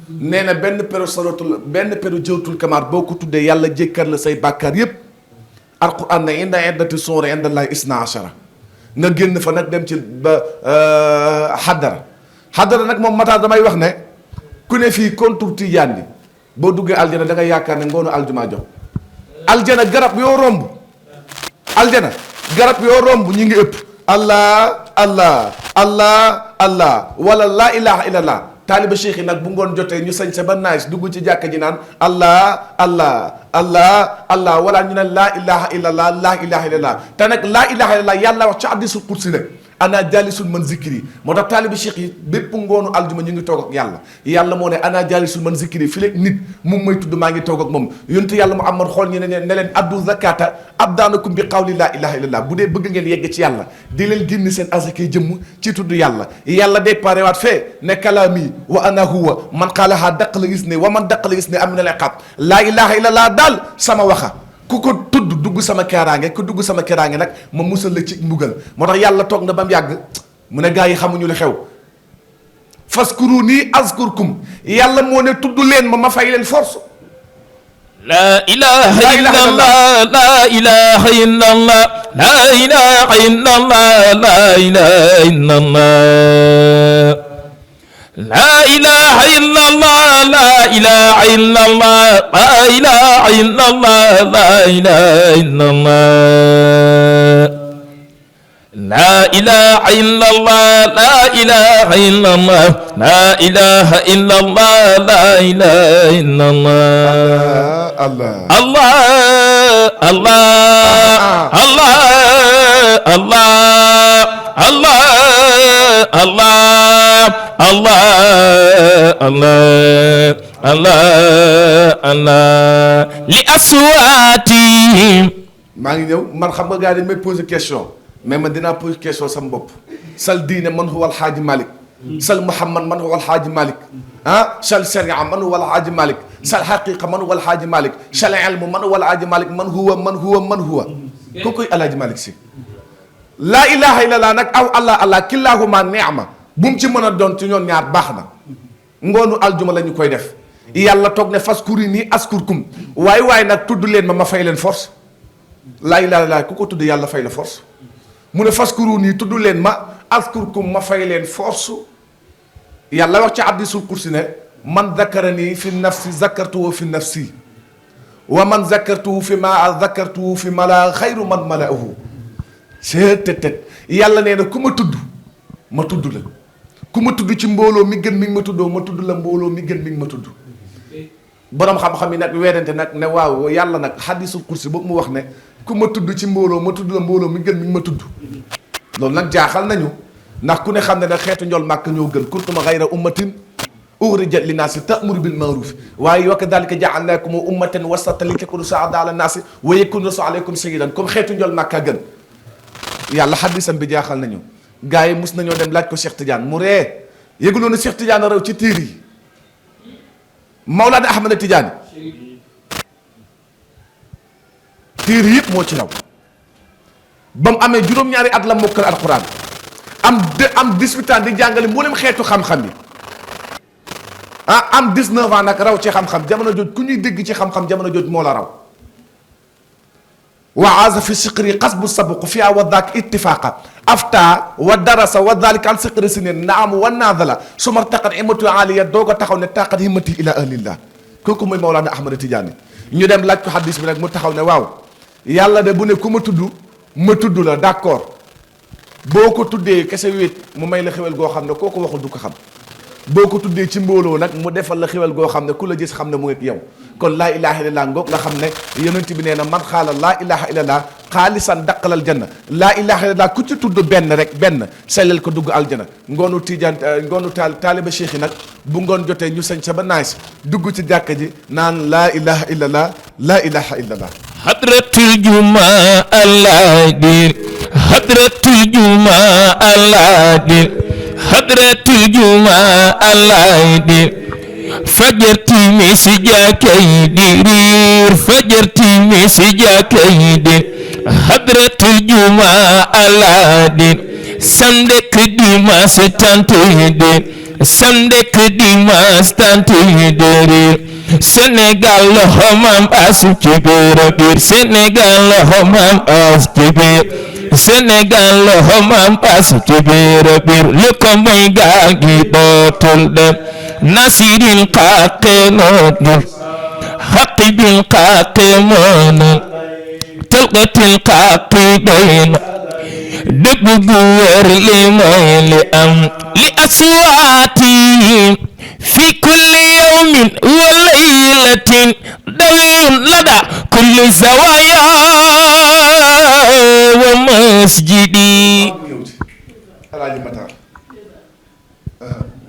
nee na benn peru jawratul kamaal boo ko tuddee yàlla jékkar la say bàkkaar yépp alxuraan ne inna iddati suuri inda llaahi isna ashara nga génn fa nag dem ci ba xaddara nag moom mataa damay wax ne ku ne fii kontur tijaan bi boo duggee aljana da ngay yaakaar ne ngoonu aljumaa jox aljana garab yoo romb aljana garab yoo romb ñi ngi ëpp allah allah allah allah wala laa ilaha illallah taaliba cheikh yi nag bu ngoon jotee ñu sañ sa ba naaj dugg ci jàkka ji naan allah allah allah allah wala ñu ne laa ilaha illallah laa ilaha illallah te nag laa ilaha illallah yàlla wax ci hadiisul qudsi ne ana jaalisul man zikri moo tax taalibi cheikh yi bépp ngoonu aljuma ñu ngi toog ak yàlla yàlla moo ne ana jaalisul man zikri fi léegi nit mu may tudd maa ngi toog ak moom yonent yàlla Muhammad xool ñu ne leen addu zakata abdaanakum bi qawli laa ilaha illallah bu dee bëgg ngeen yegg ci yàlla di leen génn seen azakay jëmm ci tudd yàlla déparé waat fee ne kalaami wa ana huwa man qaalaha daq la gis ne wa man daq la gis ne am na laqab laa ilaha illallah daal sama waxa ku ko tudd dugg sama keeraange ku dugg sama keeraange nag ma musal la ci mbugal moo tax yàlla toog na ba mu yàgg mu ne gaa yi xamuñu li xew faskuruni azkurkum yàlla moo ne tudd leen ma fay leen force لا إله إلا الله لا إله إلا الله لا إله إلا الله لا إله إلا الله لا إله إلا الله لا إله إلا الله لا إله إلا الله لا إله إلا الله لا إله إلا الله لا إله إلا الله لا إله إلا الله لا إله إلا الله الله الله الله الله الله الله الله الله الله الله الله لأصواتهم maa ngi ñëw man xam nga gars yi dañ may poser question mais man dinaa poser question sama bopp sal diine man huwa alxaaji Malick sal Muhammad man huwa alxaaji Malick sal sharia man huwa alxaaji Malick sal xaqiqa man huwa alxaaji Malick sal ilmu man huwa alxaaji Malick man huwa kookoy alxaaji Malick si laa ilaha illallah nag aw allah killaahuma neema bu mu ci mën a doon ci ñoom ñaar baax na ngoonu aljuma la ñu koy def yàlla toog ne faskurini askurkum waaye nag tudd leen ma fay leen force laa ilaha illallah ku ko tudd yàlla fay la force mu ne faskuruni tudd leen ma askurkum ma fay leen force yàlla wax ci hadiisul kursi ne man zakarani fi nafsi zakartuhu fi nafsi wa man zakartuhu fi ma zakartuhu fi mala xayru man malaahu seetet yàlla nee na ku ma tudd ma tudd la ku ma tudd ci mbooloo mi gën mi ngi ma tuddoo ma tudd la mbooloo mi gën mi ngi ma tudd boroom xam-xam yi nag weerante nag ne waaw yàlla nag hadiisul kursi boobu mu wax ne ku ma tudd ci mbooloo ma tudd la mbooloo mi gën mi ngi ma tudd loolu nag jaaxal nañu ndax ku ne xam ne nag xeetu njol màkk ñoo gën kuntum xayra ummatin uxrijat linnaasi ta'muru bil ma'ruuf waaye wa kadaalika ja'alnaakum ummatan wasatan li takunu shuhadaa ala nnaasi wa yakuna rasuulu alaykum shahiidan comme xeetu njol màkk a gën yàlla xadisam bi jaaxal nañu gars yi mus nañoo dem laaj ko Cheikh Tidiane mu ree yëguloon na Cheikh Tidiane raw ci tiir yi Mawlana Ahmad Tidiane tiir yëpp moo ci raw ba mu amee juróom-ñaari at la mokkal alquran am 18 ans di jàngale mboolem xeetu xam-xam yi am 19 ans nag raw ci xam-xam jamono jooj ku ñuy dégg ci xam-xam jamono jooj moo la raw wa aaza fi siqri qasbu sabuq fiha wa daak ittifaqa afta wa darasa wa dalika an siqri sinin naam wa naadala suma taqat imatu aliya doog a taxaw ne taqat himmati ila ahlillah kooku mooy Mawlana Ahmad Tidiane ñu dem laaj ko hadis bi nag mu taxaw ne waaw yàlla de bu ne ku ma tudd la d'accord boo ko tuddee kese wéet mu may la xewal goo xam ne koo ko waxul du ko xam boo ko tuddee ci mbooloo nag mu defal la xewal goo xam ne ku la gis xam ne mu ngi yow kon laa ilaha illallah ngoog nga xam ne yonent bi nee na man xaala laa ilaha illallah xaalisan daqalal janna laa ilaha illallah ku ci tudd benn rek benn sellal ko dugg aljana ngoonu tijaan ngoonu taaliba cheikh yi nag bu ngoon jotee ñu sañ sa ba naaj dugg ci jàkka ji naan laa ilaha illallah laa ilaha illallah hadratul jumaa alaadir hadratul jumaa alaadir hadratul jumaa alaadir fajar timis jàkkay di riir fajar timis jàkkay di hadratul jumaa alaadir sandek dimanche tant yi di sandek dimanche tant yi di riir Sénégal loxo maam as ci biir Sénégal loxo maam as ci biir Sénégal loxo maam as ci biir lu ko may gaa ngi dootul dem nasirin xaqe noonu xaqibil xaqe moonu tëlqatil xaqi doyna dëgg gu wér li mooy li am li aswaati في كل يوم وليلة دين لدى كل زوايا ومسجدي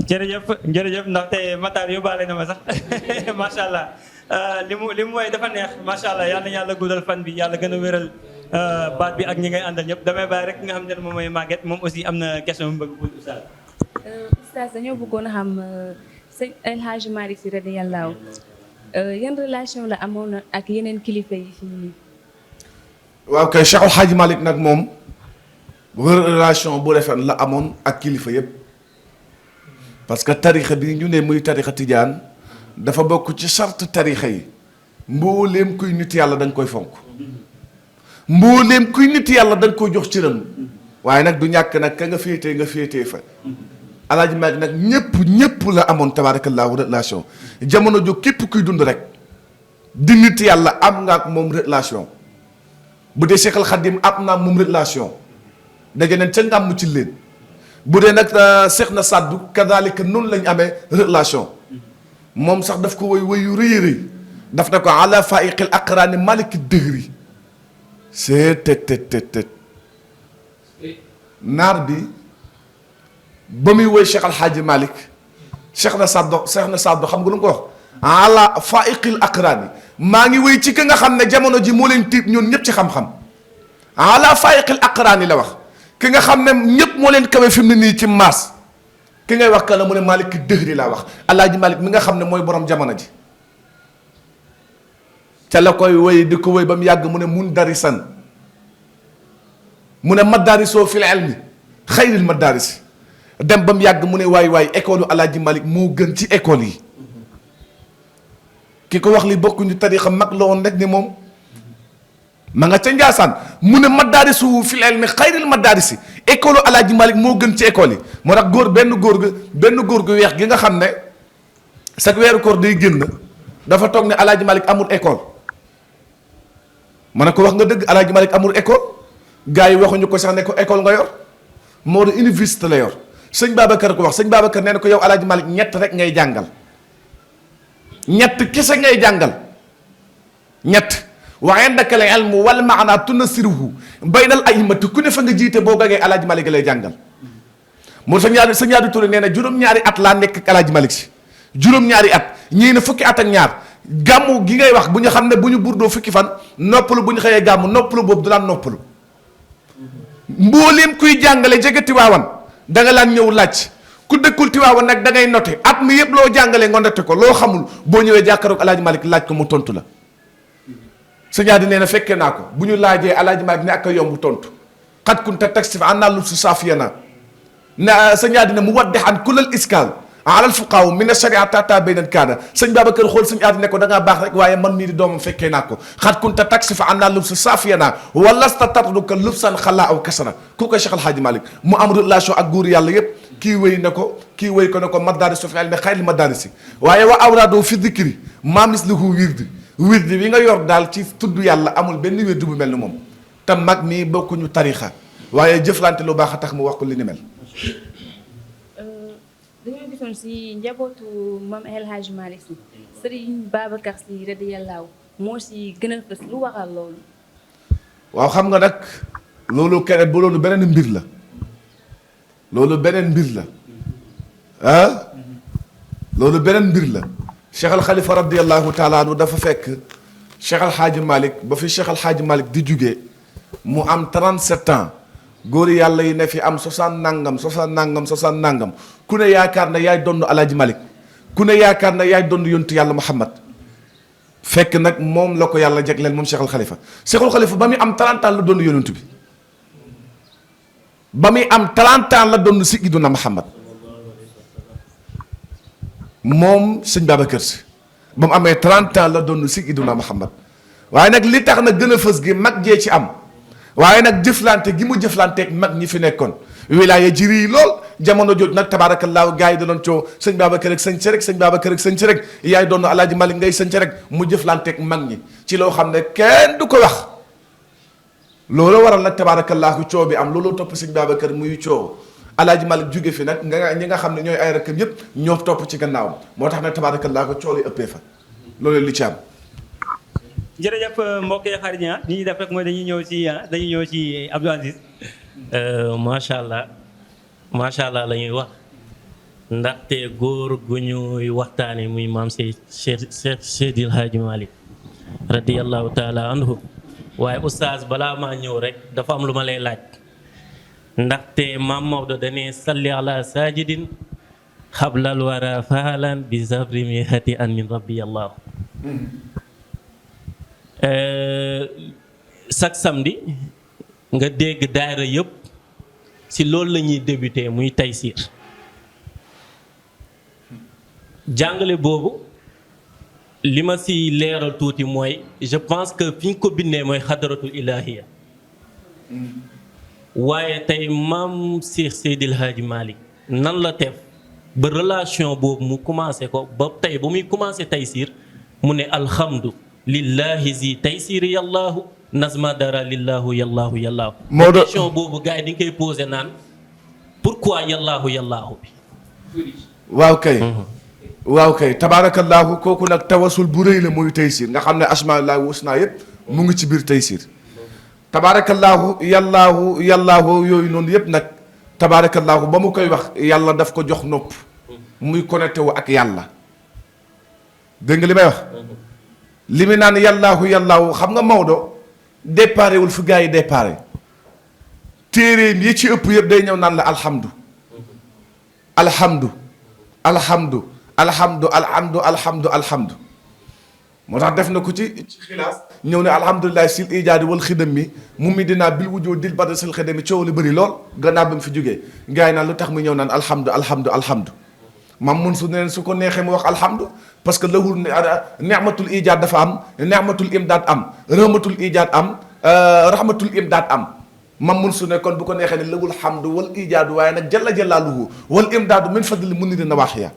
jërëjëf ndaxte Matar yóbbaale na ma sax macha allah li mu way dafa neex macha allah yal na yàlla guddal fan bi yàlla gën a wéral baat bi ak ñi ngay àndal ñëpp damay bàyyi rek nga xam ne moom mooy Maguette moom aussi am na question bu bëgg pour Oustaz. Oustaz dañoo bëggoon a xam sëñ El Hadj Malick Sy radiyallahu yan relation la amoon ak yeneen kilifa yi fii. waaw kay Cheikh El Hadj Malick nag moom relation bu rafet la amoon ak kilifa yëpp parce que tarixa bi ñu ne muy tarixa tijaan dafa bokk ci charte tarixa yi mbooleem kuy nit yàlla da nga koy fonk mbooleem kuy nit yàlla da nga koy jox cëram waaye nag du ñàkk nag ka nga féetee fa. Alaaji Maalik nag ñëpp la amoon tabaarakallaahu relation jamono jo képp kuy dund rek di nit yàlla am nga ak moom relation bu dee Seexal Xadim am naa moom relation daje nañ ca ngàmm ci leen bu dee nag Seex na Saddu kadaalika noonu lañ amee relation moom sax daf ko woy yu rëy rëy daf na ko ala faiqil aqraani maliki dëhri c'est tët naar bi ba muy woy Cheikh Al Hadji Malick Cheikh na Saddo xam nga lu mu ko wax ala faiqil aqraani maa ngi woy ci ki nga xam ne jamono ji moo leen tiib ñoon ñëpp ci xam-xam ala faiqil aqraani la wax ki nga xam ne ñëpp moo leen kawe fi mu ne nii ci maas ki ngay wax kana mu ne Malick dëhri laa wax Alaaji Malick mi nga xam ne mooy borom jamono ji ca la koy woy di ko woy ba mu yàgg mu ne mun darisan mu ne madarisoo fil ilmi xayril madarisi dem ba mu yàgg mu ne waay école Alaaji Malick moo gën ci école yi ki ko wax li bokkuñu tarixa mag la woon rek ni moom ma nga ca Njaasaan mu ne madarisu fil ilmi xayril madarisi école Alaaji Malick moo gën ci école yi moo tax benn góor gu weex gi nga xam ne chaque weeru koor day génn dafa toog ne Alaaji Malick amul école ma ne ko wax nga dëgg Alaaji Malick amul école gars yi waxuñu ko sax ne ko école nga yor moo di université la yor sëñ Babacar ko wax sëñ Babacar nee na ko yow Alaaji Malick ñett rek ngay jàngal ñett kese ngay jàngal ñett wa indaka al ilmu wal maana tunasiruhu baynal a'immati ku ne fa nga jiite boo gagee Alaaji Malick lay jàngal moo sëñ Yaadu Touré nee na juróom-ñaari at laa nekk ak Alaaji Malick si juróom-ñaari at ñii ne fukki at ak ñaar gàmmu gi ngay wax bu ñu xam ne bu ñu burdoo fukki fan noppalu bu ñu xëyee gàmmu noppalu boobu du daan noppalu mbooleem kuy jàngale jege Tiwaawan da nga laan ñëw laaj ku dëkkul Tiwaawan nag da ngay noté at mi yëpp loo jàngalee nga noté ko loo xamul boo ñëwee jàkkaroog Alaaji Malick laaj ko mu tontu la sëñ Adi nee na fekkee naa ko bu ñu laajee Alaaji Malick ne ak a yomb tontu xat kunta taksif an naa lu su saafiyana ne sëñ Adi ne mu waddex an kulal iskaal alal fuqaaw min sharia tata baynan kaana sëñ Babacar xool sëñ Adi ne ko da ngaa baax rek waaye man mii di doomam fekkee naa ko xat kunta taksif an naa lu su saafiyana walasta tarduka lubsan xalaa aw kasana ku koy Cheikh Al Hadji Malick mu am relation ak góor yàlla yépp kii wéy na ko kii wéy ko ne ko madarisu fi ilmi xayril madarisi waaye wa awraado fi dikri maa mislihu wirdi wi nga yor daal ci tudd yàlla amul benn wirdi bu mel ni moom te mag mii bokkuñu tarixa waaye jëflante lu baax a tax mu wax ko li ni mel. dañoo gisoon si njabootu Maam El Hadj Malick Sy Serigne Babacar Sy radiyallahu moo si gën a fës lu waral loolu. waaw xam nga nag loolu keneen bu loolu beneen mbir la loolu beneen mbir la ah loolu beneen mbir la Cheikh Al Khalifa radiyallahu taala anhu dafa fekk Cheikh Al Hadj Malick ba fi Cheikh Al Hadj Malick di jugee mu am 37 ans góor yàlla yi ne fi am 60 nangam ku ne yaakaar na yaay donn Alaaji Malick ku ne yaakaar na yaay donn yontu yàlla Muhammad fekk nag moom la ko yàlla jagleel moom Cheikh Al Khalifa Cheikh Al Khalifa ba muy am 30 ans la doon yonent bi ba muy am 30 ans la doon Sayyiduna Muhammad moom sëñ Babacar Si ba mu amee 30 ans la doon Sayyiduna Muhammad waaye nag li tax na gën a fës gi mag jee ci am waaye nag jëflante gi mu jëflanteeg mag ñi fi nekkoon wilaaya ji rii lool jamono jooj nag tabaarakallaahu gars yi da doon coow sëñ Babacar ak sëñ ci rek sëñ Babacar ak sëñ ci rek yaay doon Alaaji Malick ngay sëñ ci rek mu jëflanteeg mag ñi ci loo xam ne kenn du ko wax loolu waral nag tabaarakallaahu coow bi am looloo topp sëñ Babacar muy coow Alaaji Malick jóge fi nag nga ñi nga xam ne ñooy ay rakkam yëpp ñoo topp ci gannaawam moo tax nag tabaarakallaahu coow li ëppee fa loolu li ci am. jërëjëf mbokk yi xarit ñi ñuy def rek mooy dañuy ñëw ci Abdou Aziz. macha allah la ñuy wax ndaxte góor gu ñuy waxtaane muy maam Seydil Hadji Malick radiyallahu taala anhu waaye oustaz balaa maa ñëw rek dafa am lu ma lay laaj ndaxte maam Maodo dane salli ala sajidin xablal wara faalan bi zabri mi hati an min rabbi allah chaque samedi nga dégg daayira yëpp si loolu la ñuy débuté muy Taysir jàngale boobu li ma si leeral tuuti mooy je pense que fi ñu ko bindee mooy xadaratul ilahiya waaye tey maam Cheikh Seydil Hadji Malick nan la def ba relation boobu mu commencé ko ba tey ba muy commencé Taysir mu ne alhamdu lillahi zi taysiri yallaahu nazma dara lillahu yallaahu yallaahu. Maodo question boobu gars yi dañ koy posé naan pourquoi yallaahu yallaahu bi. waaw kay tabaarakallaahu kooku nag tawasul bu rëy la muy Taysir nga xam ne asmaullaahi husnaa yëpp mu ngi ci biir Taysir tabaarakallaahu yallaahu yooyu noonu yëpp nag tabaarakallaahu ba mu koy wax yàlla daf ko jox nopp muy connecté wu ak yàlla dégg nga li may wax. li mu naan yàllaahu xam nga Maodo déparé wul fu gars yi déparé téeréem yi ci ëpp yëpp day ñëw naan la alhamdu moo tax def na ko ci xilaas ñëw ne alhamdulilah sil ijaadi wal xidam mi mu mi dinaa bil wujoo dil bada sil xidam mi coow li bëri lool gannaaw ba mu fi jógee gars yi naan lu tax mu ñëw naan alhamdu mam mun su neen su ko neexee mu wax alhamdu parce que lahul ni'matul ijaad dafa am ni'matul imdaad am rahmatul ijaad am rahmatul imdaad am mam mun su ne kon bu ko neexee ne lahul hamdu wal ijaadu waaye nag jalla jalaaluhu wal imdaadu min fadli mun ni di nawaaxiya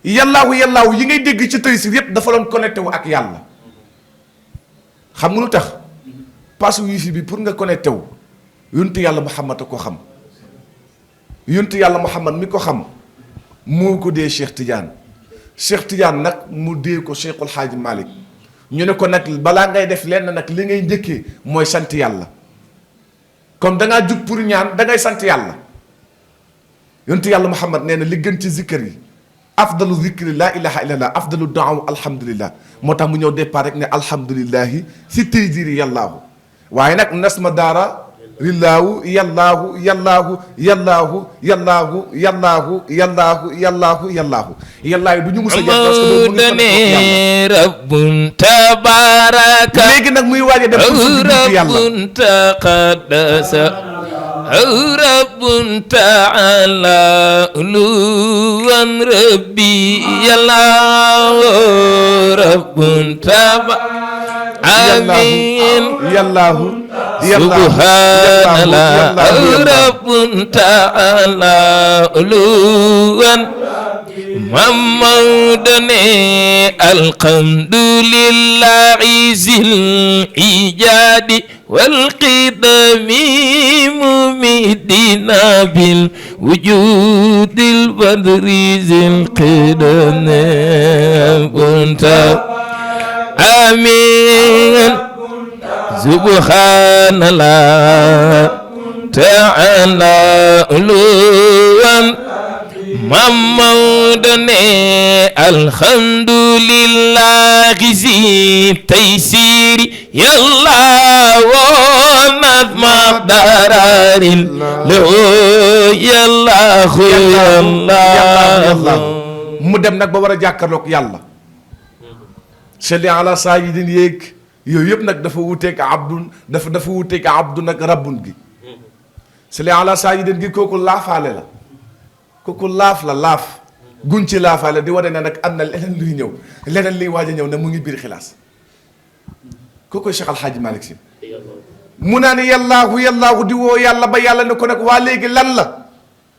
yallaahu yi ngay dégg ci Taysir yépp dafa doon connecté wu ak yàlla xam nga lu tax passe wifi bi pour nga connecté wu yontu yàlla Muhammad a ko xam yontu yàlla Muhammad mi ko xam moo ko dee Cheikh Tidiane nag mu dee ko Cheikhul Hadji Malick ñu ne ko nag balaa ngay def lenn nag li ngay njëkkee mooy sant yàlla comme dangaa jug pour ñaan dangay sant yàlla yontu yàlla Muhammad nee na li gën ci zikkër yi afdalu zikri laa ilaha illallah afdalu daaw alhamdulillah moo tax mu ñëw départ rek ne alhamdulillahi si taysiri yàllaahu waaye nag nasma daara lillaahu yallaahu yallaahu du ñu mus a jàpp parce que mu ngi rabbun tabaraka léegi nag muy waaj a def rabbun taqaddasa rabbun taala uluwan rabbi yallaahu rabbun tabaraka amin yallaahu subhanallah rabbun ta'ala uluwan mamadane alhamdulillahi zil ijadi والقدم ممدنا بالوجود البدر ذي القدم كنت آمين سبحان الله تعالى علوا محمدني الحمد لله ذي تيسير يا الله ونظم درار له يا الله يا الله mu dem nag ba war a jàkkaarloog yàlla salli ala sayyidin yéeg yooyu yëpp nag dafa wuteeg abdun dafa wuteeg abdun ak rabbun gi salli ala sayyidin gi kooku laafaale la kooku laaf la laaf gun ci laafaale di wane ne nag am na leneen luy ñëw leneen liy waaj a ñëw ne mu ngi biir xilaas kooku Cheikh Al Hadj Malick Sy mu naa ne yàllaahu di woo yàlla ba yàlla ne ko nag waa léegi lan la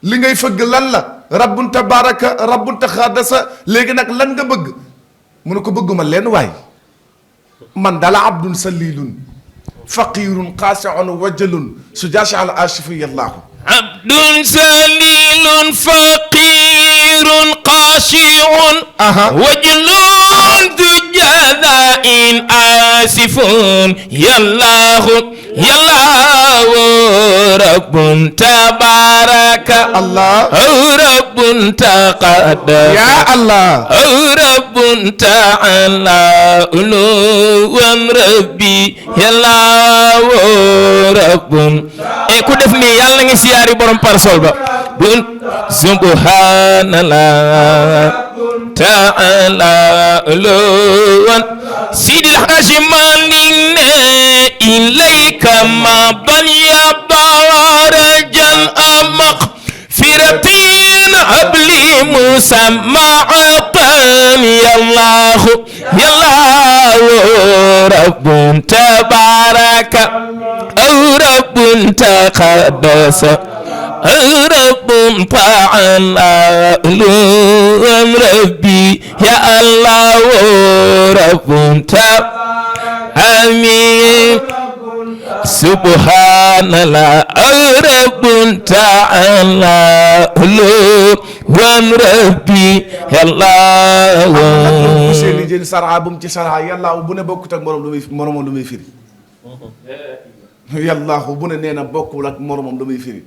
li ngay fëgg lan la rabbun tabaraka rabbun taxaddasa léegi nag lan nga bëgg mu ne ko bëgguma leen waay man dala abdun salilun faqirun qaasiun wajalun su jaasi al ashifu yàllaahu عبد سليل فقير قاشع وجل ذو جزاء آسف يا الله يا الله رب تبارك الله رب تقدس يا الله رب تعالى علو ربي يا الله رب ku def nii yàlla nga siyaari borom parasol ba bun subhanallah ta'ala uluwan sidil haaji Malik ne ilayka ma ban ya barajan amaq firatin habli musamma'atan ya Allah ya Allah rabbun tabaraka رب تقدس رب تعالى ربي يا الله رب آمين سبحان الله رب تعالى ربي يا الله seeni jël saraa bu mu ci saraa yàlla bu ne bokkut ak moromam lu muy firi yàllaahu bu ne nee na bokkul ak moromam damay firi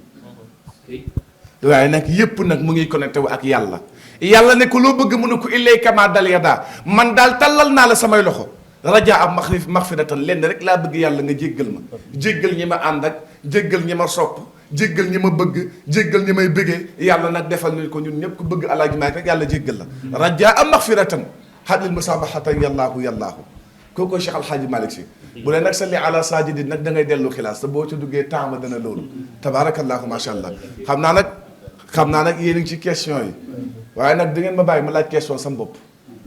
waaye nag yépp nag mu ngi connecté wu ak yàlla yàlla ne ko loo bëgg mu ne ko ilayka ma dal yadaa man daal tallal naa la samay loxo rajaa am maxfiratan lenn rek laa bëgg yàlla nga jéggal ma jéggal ñi ma ànd ak jéggal ñi ma sopp jéggal ñi ma bëgg jéggal ñi may bëggee yàlla nag defal ni ko ñun ñëpp ku bëgg alaaji maay rek yàlla jéggal la rajaa am maxfiratan hadlil musabahatan yàllaahu kooku Cheikh Al Hadj Malick Sy bu dee nag salli ala sajidin nag da ngay dellu xilaas te boo ci duggee taama dana loolu tabarakallahu macha allah xam naa nag yéen a ngi ci question yi waaye nag da ngeen ma bàyyi ma laaj question sama bopp.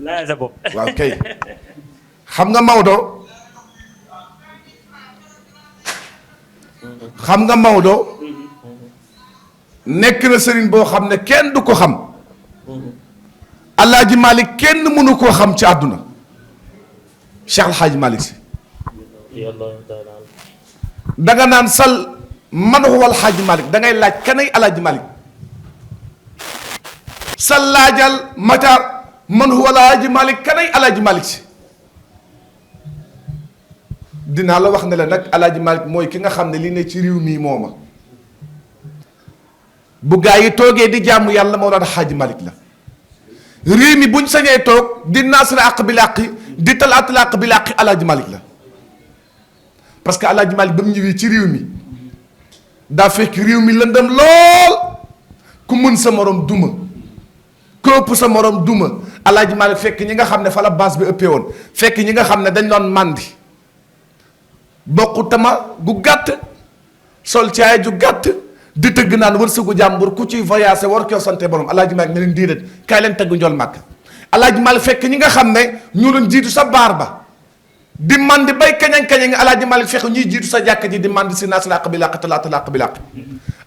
laaj sa bopp. waaw kay xam nga Maodo nekk na sëriñ boo xam ne kenn du ko xam Alaaji Malick kenn mënu koo xam ci àdduna Cheikh Al Hadj Malick Sy danga naan sal man huwa Al Hadj Malick da ngay laaj kanay Alaaji Malick sal laajal Matar man huwa Al Hadj Malick kanay Alaaji Malick Sy dinaa la wax ne la nag Alaaji Malick mooy ki nga xam ne li ne ci réew mii mooma bu gaa yi toogee di jàmm yàlla moo daan Hadj Malick la réew mi buñ sañee toog di naasra àq bi làqi di talaat làq bi làqi Alaaji Malick la parce que Alaaji Malick ba mu ñëwee ci réew mi daa fekk réew mi lëndëm lool ku mën sa morom duma ku ëpp sa morom duma Alaaji Malick fekk ñi nga xam ne fa la base bi ëppee woon fekk ñi nga xam ne dañ doon màndi bokku tama gu gàtt sol caay ju gàtt di tëgg naan wërsëgu jàmbur ku ci voyagé war koo sante borom Alaaji Malick ne leen déedéet kaay leen tëgg njool màkk Alaaji Malick fekk ñi nga xam ne ñu doon jiitu sa baar ba di mandi bay kañang-kañang Alaaji Malick fekk ñuy jiitu sa jàkk ji di mandi si naas làq bi làq talaata làq bi làq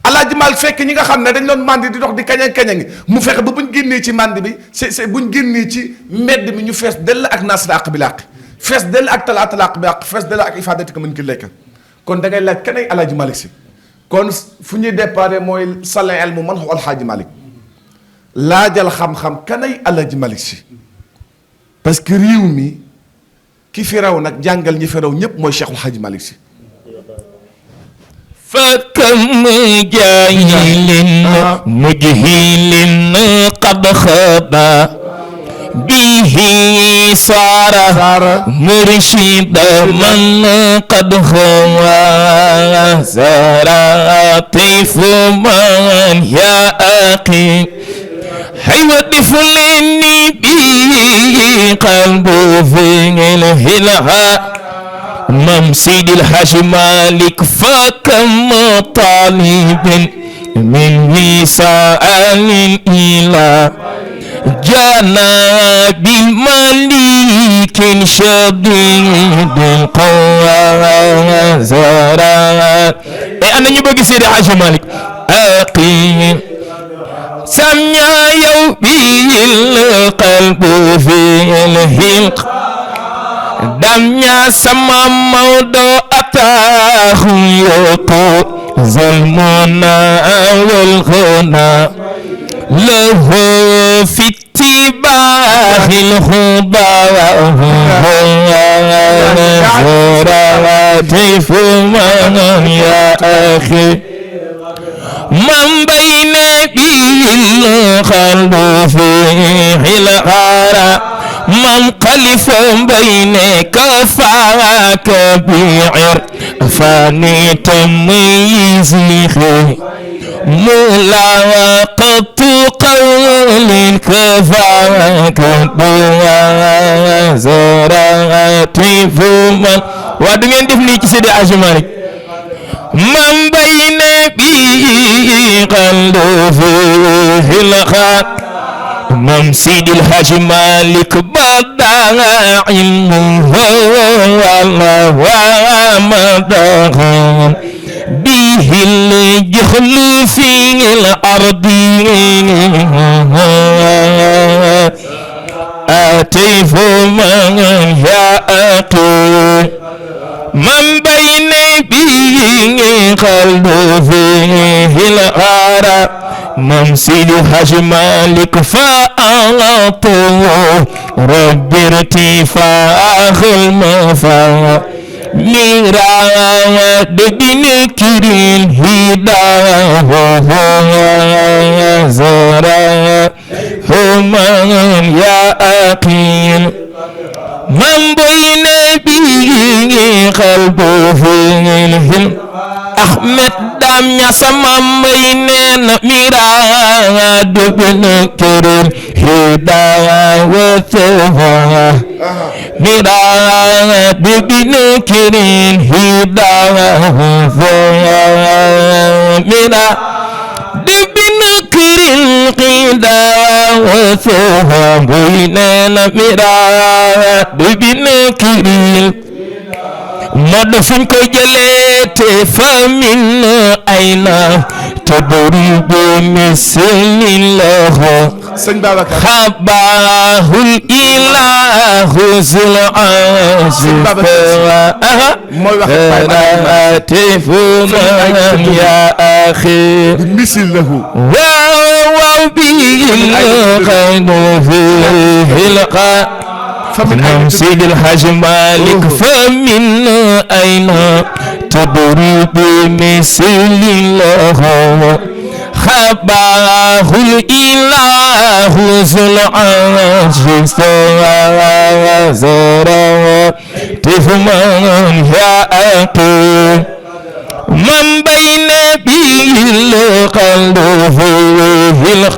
Alaaji Malick fekk ñi nga xam ne dañ doon mandi di dox di kañang-kañang mu fexe ba buñ génnee ci mandi bi c'est buñ génnee ci mbedd mi ñu fees dell ak naas làq bi làq fees dell ak talaata làq bi làq fees dell ak ifaadatika mën ki lekk kon da ngay laaj kanay alaaji Malick si kon fu ñuy déparé mooy sala elmu man xu alxaaji Malick laajal xam-xam kanay alaaji Malick si parce que réew mi ki fi raw nag jàngal ñi fi raw ñépp mooy Cheikhul Hadji Malick si فكم جاهل مجهل قد خاب به صار مرشد من قد خوا زراتيف من يا أخي حيوة فلني بي قلبه في الهلها ممسيد الحاج مالك فكم طالب من وسائل إلى جناب مليك شديد القوى زرع أنا نبغي سيد الحاج مالك أقيم سمع يومي القلب في الهلق دميا سما موضوع أتاه يقول ظلمنا والغنى له في اتباع الهدى زراتيف من يا أخي من بين بالخلف فيه الغارة من قلف بينك فاك بعر فاني تميزه ملاقة قول كفاك زراتي فمن وادمين دفني كسيدي عجمالك من بين بي قلب فيه الخاك ممسيد الحاج مالك بدع علمه والله ومدغم به الجهل في الأرض آتيف من يا أطول من بين به قلب فيه الغارة ممسيد الحاج مالك فأعطوه رب ارتفاع المفا ميراد بنكر الهداه زرا هم يا أقيل من بين به قلبه فيه الهلم أحمد دام يا سمام بيننا ميراد بنكر الهداه وثوها ميراد بنكر الهداه ميراد بنكر الهداه وثوها بيننا ميراد بنكر مدفن كجلت فمن أين تضرب مثل الله خباه الإله ذو العرش هاتف من يا أخي مثل له وبه الخير فيه القى ممسيد الحاج مالك فمن أين تضرب مثل الله خباه الإله ذو العرش زرا تفمن يا أقيم من بين به القلب فيه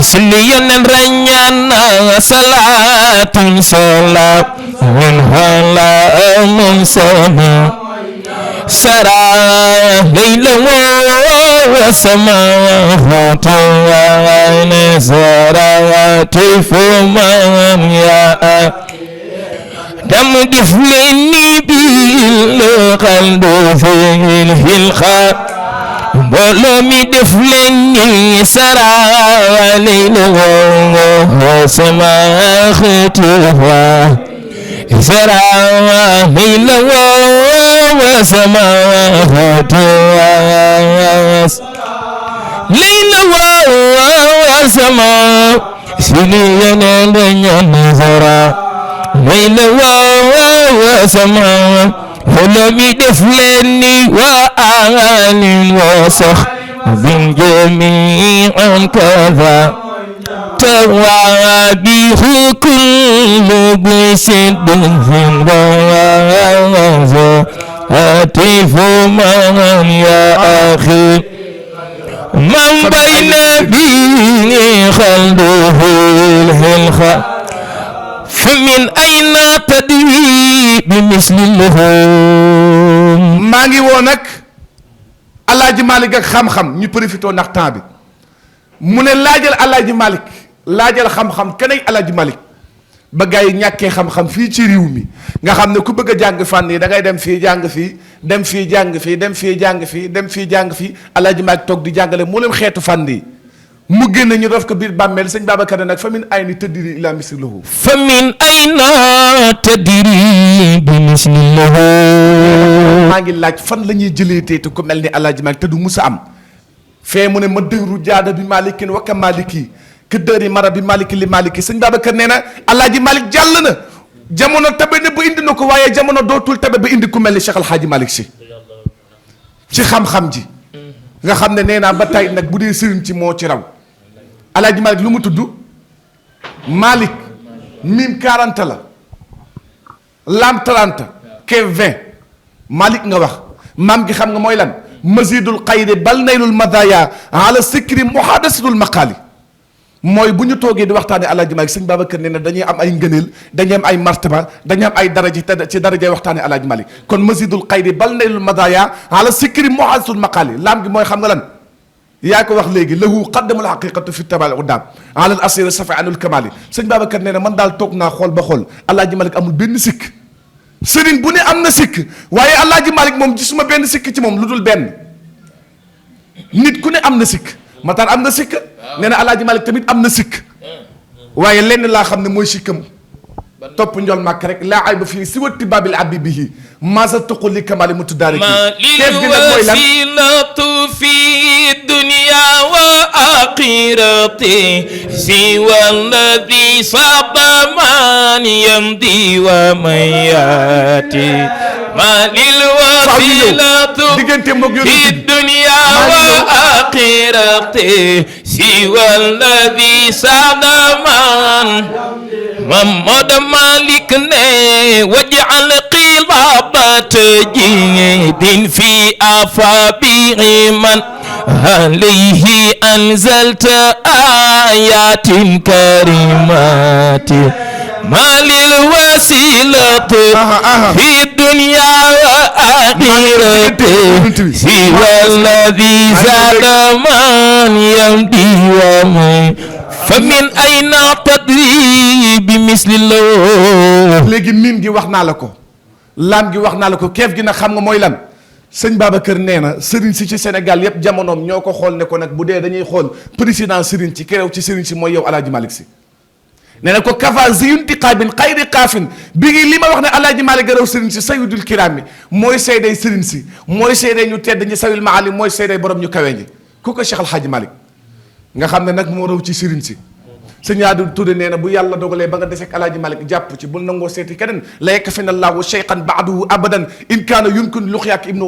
سليا الرنيانا صلاة صلاة منها لا منصنا سرى ليل وسماه طوال زرات فمن يا دم دفلني بالقلب فيه الخاء بولمي دفلني سرى ليل وسماه طوال زرع ليلا وسماوات ليلا وسماء سنينا لنا زرع ليلا وسماء هلم دفلني وآل وصخ من جميع كذا توابيه كل بسد هاتف من يا أخي من بين بي خلده الخلق فمن أين تدري بمثل اللهم maa ngi woo nag Alaaji Malick ak xam-xam ñu profité ndax temps bi mu ne laajal Alaaji Malick laajal xam-xam keneen Alaaji Malick ba gars yi ñàkkee xam-xam fii ci réew mi nga xam ne ku bëgg a jàng fànn yi da ngay dem fii jàng fii dem fii jàng fii dem fii jàng fii dem fii jàng fii Alaaji Malick toog di jàngale moo leen xeetu fànn yi mu génn ñu def ko biir bàmmeel sëñ Babacar nag fa min ayni tadri ila mislihi fa min ayna tadri bi mislihi maa ngi laaj fan la ñuy jëlee tey te ku mel ni Alaaji Malick te du musa am fee mu ne ma dëru jaada bi malikin wakka maliki ke dëri mara bi maliki li maliki sëñ Babacar nee na Alaaji Malick jàll na jamono tabe na ba indi na ko waaye jamono dootul tabe ba indi ku mel ni Cheikh Al Hadji Malick Sy ci xam-xam ji nga xam ne nee naa ba tey nag bu dee sëriñ ci moo ci raw Alaaji Malick lu mu tudd Malick mim 40 la lam 30 kev 20 Malick nga wax maam gi xam nga mooy lan mazidul xayri bal naylul madaya ala sikri muhadasatul maqaali mooy bu ñu toogee di waxtaane Alaaji Malick sëñ Babacar nee na dañuy am ay ngëneel dañuy am ay martaba dañuy am ay daraja te ci darajay waxtaane Alaaji Malick kon mazidul xayri bal naylul madaya ala sikri muhadasatul maqaali laam gi mooy xam nga lan yaa ko wax léegi lahu qaddamul haqiqatu fi tabal uddaam alal asir safa anul kamali sëñ Babacar nee na man daal toog naa xool ba xool Alaaji Malick amul benn sikk sëriñ bu ne am na sikk waaye Alaaji Malick moom gisuma benn sikk ci moom lu dul benn nit ku ne am na sikk Matar am na sikk nee na Alaaji Malick tamit am na sikk waaye lenn laa xam ne mooy sikkam topp njol màkk rek laa ayba fii si watti babil abbi bihi masa tuqul li kamali mu tuddaare keef gi nag mooy lan في الدنيا وآخرتي سوى الذي صاب من يمضي ومن ياتي ما للوسيلة في الدنيا وآخرتي سوى الذي صاب من محمد مالك واجعل قلابة جيد في أفابه من عليه أنزلت آيات كريمات ما للوسيلة في الدنيا وآخرته سوى الذي زاد من يمضي ومن فمن أين تدري بمثل الله léegi miim gi wax naa la ko laam gi wax naa la ko keef gi nag xam nga mooy lan sëñ Babacar nee na sëriñ si ci Sénégal yépp jamonoom ñoo ko xool ne ko nag bu dee dañuy xool président sëriñ ci kerew ci sëriñ si mooy yow Alaaji Malick Sy nee na ko kafa ziyuntiqaabin xayri qaafin bi ngi li ma wax ne Alaaji Malick garaw sëriñ si sayidul kiraam yi mooy seeday sëriñ si mooy seeday ñu tedd ñi sawil maali mooy seeday borom ñu kawe ñi ku ko Cheikh Al Hadji Malick nga xam ne nag moo raw ci sëriñ si sëñ Yaadu Tudde nee na bu yàlla dogalee ba nga defek Alaaji Malick jàpp ci bul nangoo seeti keneen la yakfina Allahu cheykhan ba'dahu abadan in kaana yumkin luqyaak ibnu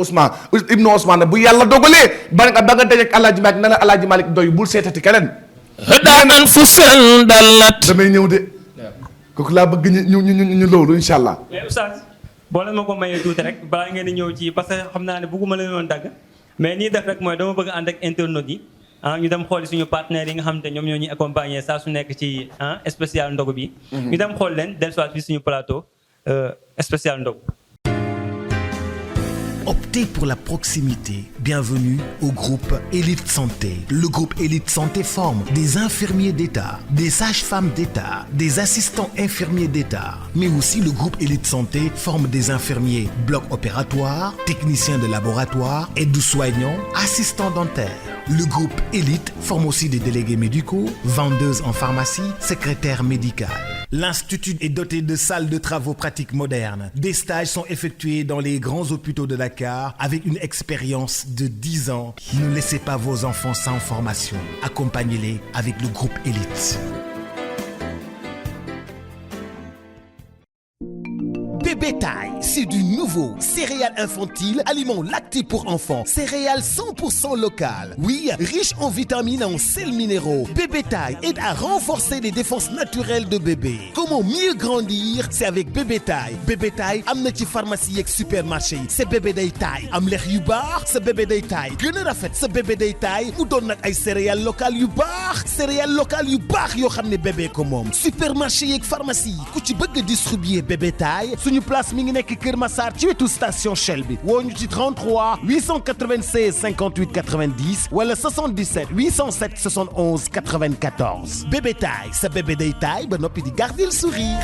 Ousmane bu yàlla dogalee ba nga defek Alaaji Malick na la Alaaji Malick doy bul seetati keneen هدى أنفسا دلت damay ñëw de kooku laa bëgg ñu loolu incha allah. mais oustaz boo leen ma ko mayee tuuti rek balaa ngeen di ñëw ci parce que xam naa ne bëgguma leen woon dagg mais nii def rek mooy dama bëgg ànd ak internautes yi ñu dem xooli suñu partenaires yi nga xam te ñoom ñoo ñuy accompagner saa su nekk ci spécial ndogu bi. ñu dem xool leen dellusiwaat fii suñu plateau spécial ndogu. Optez pour la proximité. Bienvenue au groupe Élite Santé. Le groupe Élite Santé forme des infirmiers d'État, des sages-femmes d'État, des assistants infirmiers d'État. Mais aussi le groupe Élite Santé forme des infirmiers bloc opératoire, techniciens de laboratoire, aides-soignants, assistants dentaires. Le groupe Élite forme aussi des délégués médicaux, vendeuses en pharmacie, secrétaires médicales. L'Institut est doté de salles de travaux pratiques modernes. Des stages sont effectués dans les grands hôpitaux de Dakar avec une expérience de 10 ans. Ne laissez pas vos enfants sans formation. Accompagnez-les avec le groupe Élite. Bébé Taille, c'est du nouveau céréales infantiles, aliments lactés pour enfants, céréales 100% locales. Oui, riche en vitamines et en sels minéraux. Bébé Taille aide à renforcer les défenses naturelles de bébé. Comment mieux grandir? C'est avec Bébé Taille. Bébé Taille am na ci pharmacie ak supermarché yi. C'est Bébé Day Taille. Am lex yu baax, sa Bébé Day Taille. Gën a rafet sa Bébé Day Taille mu doon nag ay céréales locales yu baax. Céréales locales yu baax yoo xam ne bébé ko moom. Supermarché yi ak pharmacie yi ku ci bëgg a distribuer Bébé Taille suñu place mi ngi nekk Kër Massar ci wetu station Shell bi woo ñu ci 33 896 58 90 wala 77 807 71 94 Bébé Taille sa bébé day taille ba noppi di garder le sourire.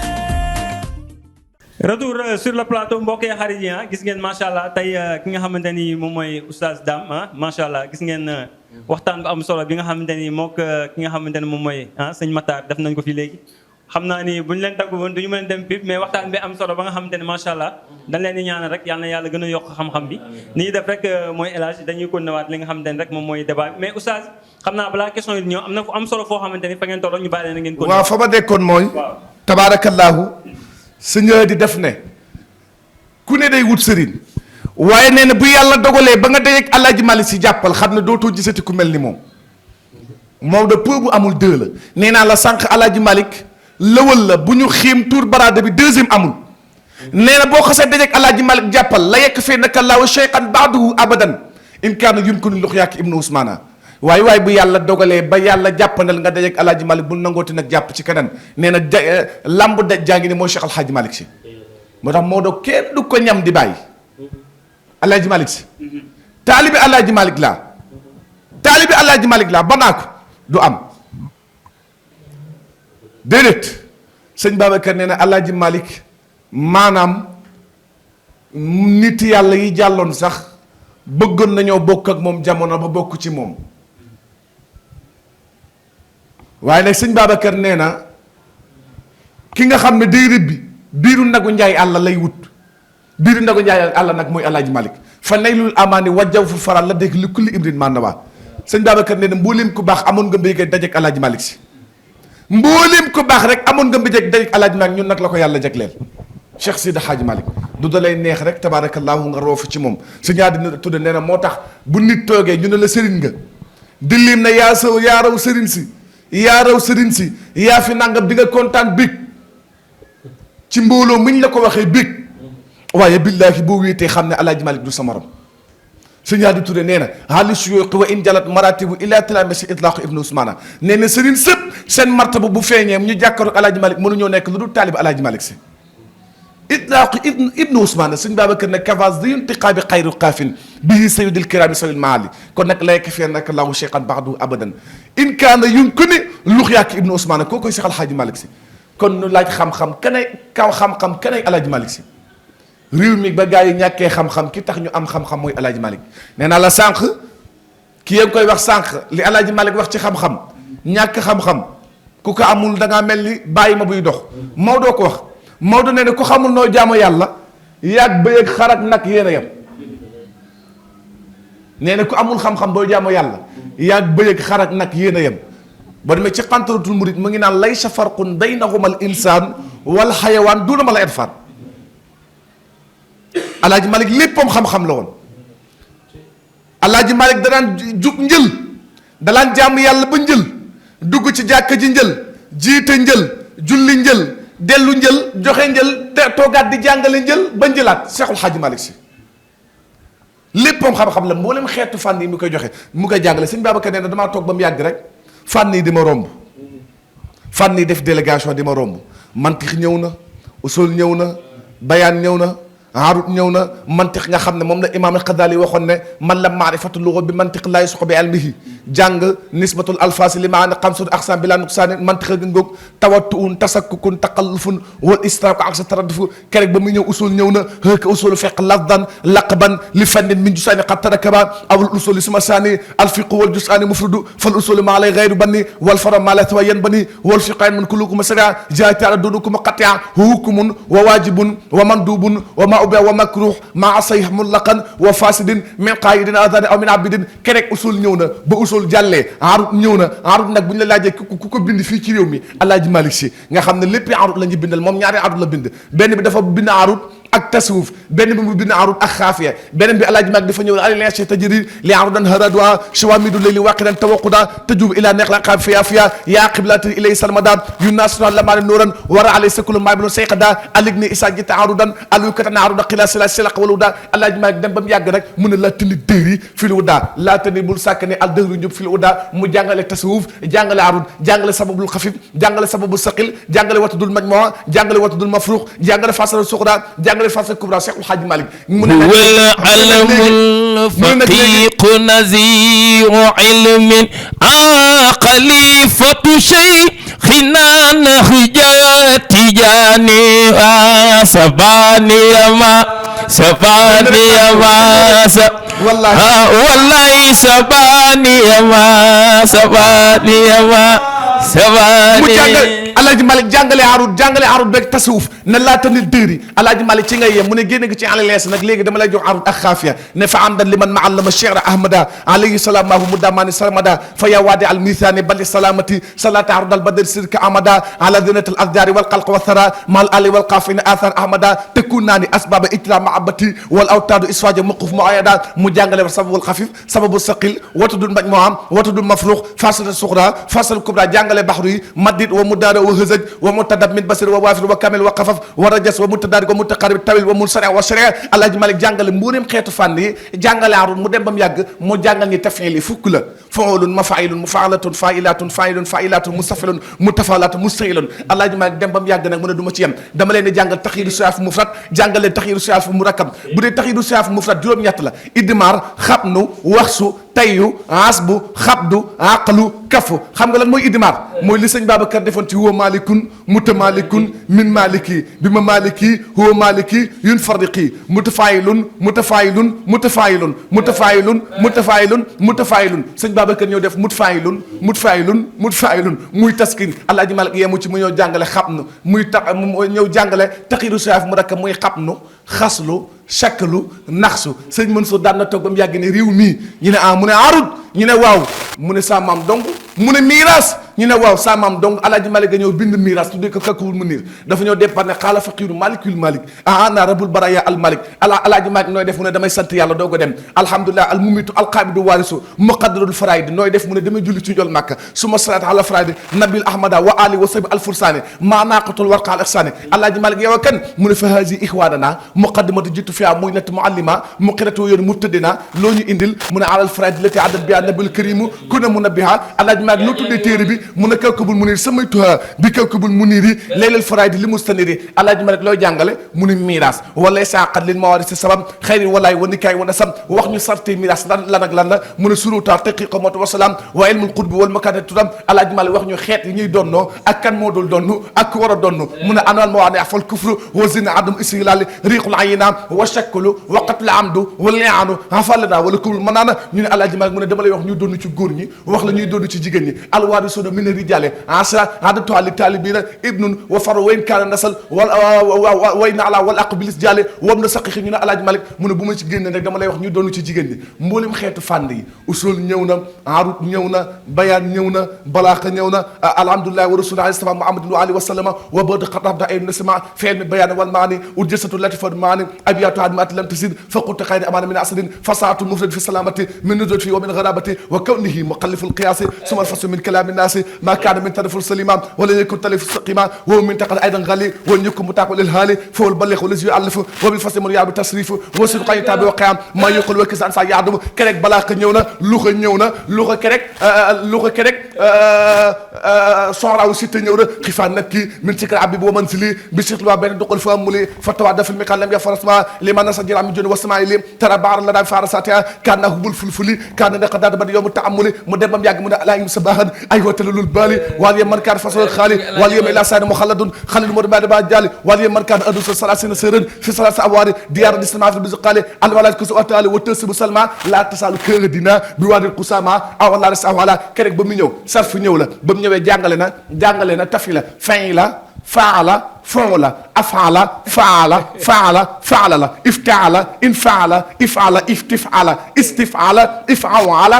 retour sur le plateau mbokk yi xarit yi gis ngeen macha allah tey ki nga xamante ni moom mooy oustaz Dame macha allah gis ngeen waxtaan bu am solo bi nga xamante ni mook ki nga xamante ni moom mooy sëñ Matar def nañ ko fi léegi. xam naa ni bu ñu leen taggu woon du ñu mën a dem pip mais waxtaan bi am solo ba nga xamante ne macha allah dañ leen di ñaanal rek yal na yàlla gën a yokk xam-xam bi ni ñuy def rek mooy élage dañuy continuer li nga xamante ne rek moom mooy débat bi mais oustaz xam naa balaa question yi ñëw am na fu am solo foo xamante ni fa ngeen tolloo ñu bàyyi leen ngeen continuer. waaw fa ma dekkoon mooy. tabaarakallaahu sëñ di def ne ku ne day wut sëriñ waaye nee na bu yàlla dogalee ba nga dajeeg Alaaji Malick Si jàppal xam ne dootoo gisati ku mel ni moom moom de peu bu amul deux la nee naa la sànq Alaaji Malick lëwal la bu ñu xiim tour baraada bi deuxième amul nee na boo xasee dajeeg Alaaji Malick jàppal la yekk fee naka laaw cheikhan baaduhu abadan in kaana yumkinu luxyaaki ibnu Usmaana waaye bu yàlla dogalee ba yàlla jàppandal nga dajeeg Alaaji Malick bul nangooti nag jàpp ci keneen nee na lamb daj jaa ngi ne mooy Cheikh Alhaaji Malick Si moo tax moo doog kenn du ko ñam di bàyyi Alaaji Malick Si taalibi Alaaji Malick laa banaa ko du am déedéet sëñ Babacar nee na Alaaji Malick maanaam nit yàlla yi jàlloon sax bëggoon nañoo bokk ak moom jamono ba bokk ci moom waaye nag sëñ Babacar nee na ki nga xam ne day rëbbi biiru nagu njaay àlla lay wut biiru nagu njaay àlla nag mooy Alaaji Malick fa naylul amaani wajjaw fu faral la dégg li kulli ibrin mandawaa sëñ Babacar nee na mbooleem ku baax amoon nga mbéy dajeek Alaaji Malick Si mbooleem ko baax rek amoon nga mbéy dajeek Alaaji Malick ñun nag la ko yàlla jagleel Cheikh Sidi Hadji Malick du da lay neex rek tabaarakallaahu nga roofu ci moom su ñaar dina tudde nee na moo tax bu nit toogee ñu ne la sëriñ nga di lim na yaa raw sëriñ si yaa fi nangam di nga kontaan bég ci mbooloo miñ la ko waxee bég waaye billaahi boo wéetee xam ne Alaaji Malick du sa morom sëñ Yaadi Touré nee na haali suyuuqi wa in jalat maratibu ila tilamesi itlaaqu ibnu Usmaana nee na sëriñ sëpp seen martaba bu feeñee ñu jàkkaarloog Alaaji Malick mënuñoo nekk lu dul taalib Alaaji Malick Si itlaaqu ibnu Usmaana sëñ Babacar ne kavas di intiqaabi xayru qaafin bihi sayyidil kiraami sawil maali kon nag lay kafee nag lahu cheikhan baxdu abadan in kaana yumkini luxyaaki ibnu Usmaana koo koy Cheikh Alhaaji Malick Si kon nu laaj xam-xam kanay Alaaji Malick Si réew mi ba gaa yi ñàkkee xam-xam ki tax ñu am xam-xam mooy Alaaji Malick nee naa la sànq ki yaa ngi koy wax sànq li Alaaji Malick wax ci xam-xam ñàkk xam-xam ku ko amul da ngaa mel ni bàyyi ma buy dox Maodo ko wax Maodo nee na ku xamul noo jaamu yàlla yàgg bëy ak xar ak nag yéen a yem nee na ku amul xam-xam boo jaamu yàlla yàgg bëy ak xar ak nag yéen a yem ba demee ci xantaratul murid mu ngi naan laysa farqun baynahuma al insaan wal xayawaan duuna ma la edfaan Alaaji Malick léppam xam-xam la woon Alaaji Malick danaan jug njël dalaan jaamu yàlla ba njël dugg ci jàkka ji njël jiite njël julli njël dellu njël joxe njël te toogaat di jàngale njël ba njëlaat Seexul Xaaji Malick Si léppam xam-xam la mboolem xeetu fànn yi mu koy joxe mu koy jàngale sëñ Babacar nee na damaa toog ba mu yàgg rek fànn yi di ma romb fànn yi def délégation di ma romb mantiq ñëw na usul ñëw na bayaan ñëw na arut ñëw na mantiq nga xam ne moom la imaam al-Xazaali waxoon ne man la maarifatu luga bi mantiq laa yasuqu bi ilmihi jàng nisbatul alfaasi li maani xamsun aqsam bila nuqsaani mantiq ga ngoog tawattuun tasakkukun taqallufun wal israaku ak sa taraddufu kerek ba muy ñëw usul ñëw na hëkk usulu fiq lafdan laqban li fannin min jusaani qad tarakaba awul usuli suma saani alfiqu wal jusaani mufrudu fal usulu maa lay gayru banni wal fara maa lay tawayan banni wal fiqayn man kullukum saria jaati ala dunukum qatia hukumun wa wajibun wa mandubun wa ma ubiya wa makruh ma asayh mutlaqan wa fasidin min qaidin adani aw min abidin kerek usul ñëw na ba usul jàllee arut ñëw na arut nag bu ñu la laajee ku ko bind fii ci réew mi Alaaji Malick Si nga xam ne lépp arut la ñu bindal moom ñaari arut la bind benn bi dafa bind arut ak tasawuf benn bi mu bind arut ak xaafiya beneen bi Alaaji Malick dafa ñëw ne alilince tajri li arudan haradoa chawamidu leyli waqidan tawaquda tajubu ila neex la qaab fiya fiya yaa qiblati ilay salmada yu nasuna lamaani nuuran wara alay sakulu maabilo sayqada alig ni isa jita arudan alukatan aruda xila sila silaq waluda Alaaji Malick dem ba mu yàgg nag mu ne la tani dëri fil uda laa tani bul sàkk ne al dëhru njub fil uda mu jàngale tasawuf jàngale arut jàngale sababul xafif jàngale sababul saqil jàngale watudul majmua jàngale watudul mafruq jàngale fasal suqra jàngale fasal kubra Cheikhul Hadji Malick mu ne wal alamul faqiq naziru ilmin xalifatu shaykhina nahja tijani sabaniyama wallahi sabaniyama mu jàngale Alaaji Malick jàngale arut beeg tasawuf ne laata nit dëri Alaaji Malick ci ngay yem mu ne génn nga ci alilees nag léegi dama lay jox arut ak xaafiya ne fa amdan liman maallama cheikh ahmada alayhi salamahu mudamani salamada fa ya waadi al mithani bali salamati salata arud al badr sirka amada ala dinat al asjari wal qalq wa thara mal ali wal qafina athar ahmada tekun naa ni asbaba ijtila mahabati wal awtadu iswaja muquf muayada mu jàngale sababul xafif sababul saqil watudul majmuam watudul mafruq fasal suqra fasal kubra jàngale baxru yi madid wa mudaara wa hëzëj wa mutadab min basir wa waafir wa kamil wa xafaf wa rajas wa mutadarik wa mutaqarib tawil wa munsari wa sharia Alaaji Malick jàngale mbuuneem xeetu fànn yi jàngale arut mu dem ba mu yàgg mu jàngal ñi tafil yi fukk la faulun mafailun mufaalatun failatun failun failatun mustafilun mutafalatun mustailun Alaaji Malick dem ba mu yàgg nag mu ne du ma ci yem dama leen di jàngal taxiiru siyaaf mufrad jàngal leen taxiiru siyaaf murakkab bu dee taxiiru siyaaf mufrad juróom-ñett la idmar xabnu waxsu tayyu asbu xabdu aqlu kafu xam nga lan mooy idmar mooy li sëñ Babacar defoon ci huwa malikun mutamalikun min maliki bi ma maliki huwa maliki yun farriqi mutafaayilun mutafaayilun mutafaayilun mutafaayilun mutafaayilun mutafaayilun sëñ Babacar ñëw def mutafaayilun mutafaayilun mutafaayilun muy taskin Alaaji Malick yemu ci mu ñëw jàngale xabnu muy tax mu ñëw jàngale taxiiru siyaaf mu rakk muy xabnu xaslu chaklu naxsu sëñ Mansour daan na toog ba mu yàgg ne réew mii ñu ne mu ne arut ñu ne waaw mu ne sa maam donc mu ne miiras ñu ne waaw sa maam donc Alaaji Malick a ñëw bind miiras tuddee ko kakkul mu niir dafa ñëw départ ne xaala faqiiru malikul malik ana rabul baraya al malik Alaaji Malick nooy def mu ne damay sant yàlla doo ko dem alhamdulilah al mumitu alqaabidu waarisu muqaddarul faraidi nooy def mu ne damay julli ci njol màkka suma salaat ala faraidi nabil ahmada wa ali wa sabi al fursaani maa naaqatul warqa al ihsaani Alaaji Malick yow kan mu ne fa haasi ixwaanana muqaddimatu jitu fiya muy nat muallima muqiratu yoon mubtadina loo ñu indil mu ne alal faraidi lati adat biha nabil karimu kuna munabbiha Alaaji Malick loo tuddee téere bi mu ne kawkabul munir samay tuha bi kawkabul munir yi leylal faraidi li mustaniri Alaaji Malick looy jàngale mu ne miiras wala saqat lil mawarisi sabab xayri walaay wa nikaay wa nasab wax ñu sarte miiras lan ak lan la mu ne suruta taqiqa matu wasalaam wa ilmul qutbi wal makane turam Alaaji Malick wax ñu xeet yi ñuy donnoo ak kan moo dul donnu ak ku war a donnu mu ne anal moo wax ne afal kufru wa zina adam istihlal riqul ayina wa shaklu wa qatl amdu wa li'anu afalana wala kubul manaana ñu ne Alaaji Malick mu ne dama lay wax ñuy donnu ci góor ñi wax la ñuy donnu ci jigéen ñi alwarisuna min rijale asra adatu ali talibina ibnun wa faru wayn kaana nasal way na ala wal aqbilis jale wam na saqixi ñu ne Alaaji Malick mu ne bu ma ci génne rek dama lay wax ñu doonu ci jigéen ñi mboolem xeetu fànn yi usul ñëw na arut ñëw na bayaan ñëw na balaaxa ñëw na alhamdulilah wa rasul alayhi salaam muhammadin wa alihi wa sallama wa bad xatabda ay nasima feel mi bayaan wal maani ujjasatu latifat maani abiyatu admaati lam tasid faqulta xayri amaana min asrin fasaatu mufrad fi salamati min nuzut fi wa min gharabati wa kawnihi muxalliful qiyaasi suma alfasu min kalaami naasi ما كان من طرف السليمان ولا يكون طرف السقيما وهو من تقل ايضا غالي وليكن متاق للهالي فهو البليغ والذي يؤلف وبالفصل من يعب التصريف وصدق يتابع وقيام ما يقول وكس انسا يعدم كرك بلاق ñewna luxa kerek soxra wu sitte ñëw na xifaan nag kii min sikar abbi boo man si lii bi six loi benn doqal fa muli fatawa dafil mi xalam ya farasma li man sa jiram joni wasma li tara baar la daan faara satia kan na bul fulfuli kan na qadad bad yowm ta'ammuli mu dem bam yàgg mu ne ala yum sabahan ay watalul bali wal yam man kan fasal khali wal yam ila sa'id mukhalladun khalid mud ba jali wal yam man kan adu salasina sirran fi salasa awari diyar disma fi bizqali al walad kusu atali wa tasbu salma la tasalu kër dina bi wadil kusama aw la res awala kerek ba mu ñëw sarfu ñëw la ba mu ñëwee jàngale na tafi la fin la faala fon la afaala faala la iftaala infaala ifaala iftifaala istifaala ifawala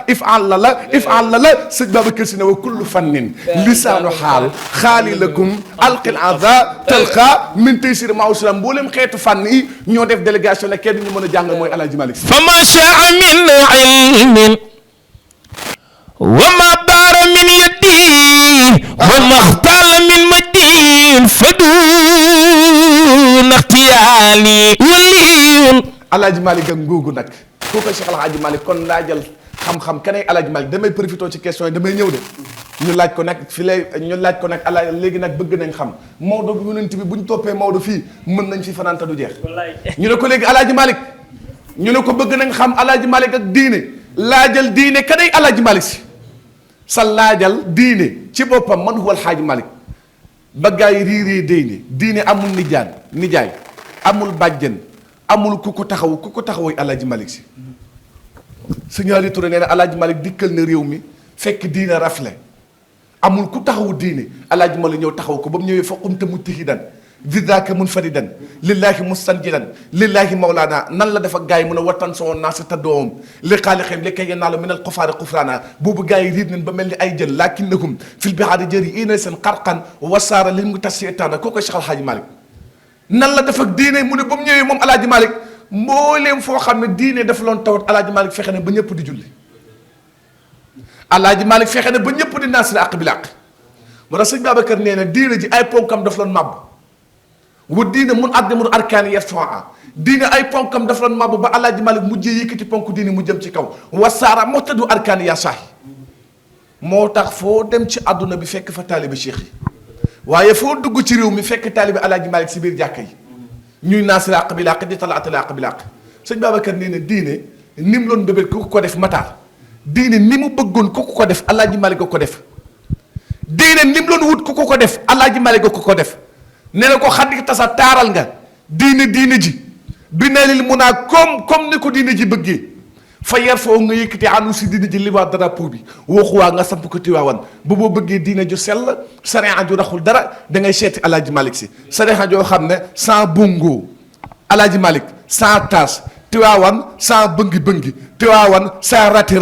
ifala la sëñ Babacar Si ne wa kullu fannin lisaanu xaal xaali lakum alqil adha talqa min taysir mausula mboolem xeetu fànn yi ñoo def délégation ne kenn ñu mën a jàngal mooy Alaaji Malick Si fa ma shaa min ilmin wa ma baara min yadin wa ma xtaala min madin fadun ixtiyaali waliyun Alaaji Malick ak ngoogu nag kooku Cheikh Alaaji Malick kon laajal xam-xam keneen Alaaji Malick damay profité ci question yi damay ñëw de ñu laaj ko nag ala léegi nag bëgg nañ xam Maodo bu yonent bi bu ñu toppee Maodo fii mën nañ fi fanaan te du jeex ñu ne ko léegi Alaaji Malick ñu ne ko bëgg nañ xam Alaaji Malick ak diine laajal diine keneen Alaaji Malick Si sa laajal diine ci boppam man huwal Xaaji Malick ba gaa yi riiree diine amul nijaay amul bàjjen amul ku ko taxawu Alaaji Malick Si signali Touré nee na Alaaji Malick dikkal na réew mi fekk diine rafle amul ku taxawu diine Alaaji Malick ñëw taxaw ko ba mu ñëwee fa qumta mujtahidan bidaaka munfaridan lillahi mustanjilan lillahi mawlana nan la dafa gars yi mun a wattan soo naa sa taddoom li xaalixim li kay yenaa la minal xufaari xufraana boobu gars yi riir nañ ba mel ni ay jën lakinnahum fil bihaari jëri ina seen xarqan wasaara lil mu tas seetaana kooku Cheikh Alhaaji Malick nan la dafa diine mu ne ba mu ñëwee moom Alaaji Malick mbooleem foo xam ne diine dafa loon tawat Alaaji Malick fexe ne ba ñëpp di julli Alaaji Malick fexe ne ba ñëpp di naasira aq bil aq moo tax sëñ Babacar nee na diine ji ay ponkam daf loon màbb wa diine mun addi mun arkaani yarfaa diine ay ponkam daf loon màbb ba Alaaji Malick mujjee yëkkati ponk diine mu jëm ci kaw wasaara moo taddu arkaani yaa saahi moo tax foo dem ci àdduna bi fekk fa taalibe cheikh yi waaye foo dugg ci réew mi fekk taalibe Alaaji Malick si biir jàkka yi ñuy naasira aq bil aq di talaatala aq bil aq sëñ Babacar nee na diine ni mu loon bébét ku ko def mataar diine ni mu bëggoon ku ko def Alaaji Malick ko def diine ni mu loon wut ku ko def Alaaji Malick ko def nee na ko xaddi tasa taaral nga diine ji bi na lil mun naa comme ni ko diine ji bëggee fa yar foo nga yëkkati anu si diine ji li waa drapeau bi waxuwaa nga samp ko Tiwaawan bu boo bëggee diine ju sell sariya ju raxul dara da ngay seeti Alaaji Malick Si sariya joo xam ne sans bongo Alaaji Malick sans taas Tiwaawan sans bëngi Tiwaawan sans rati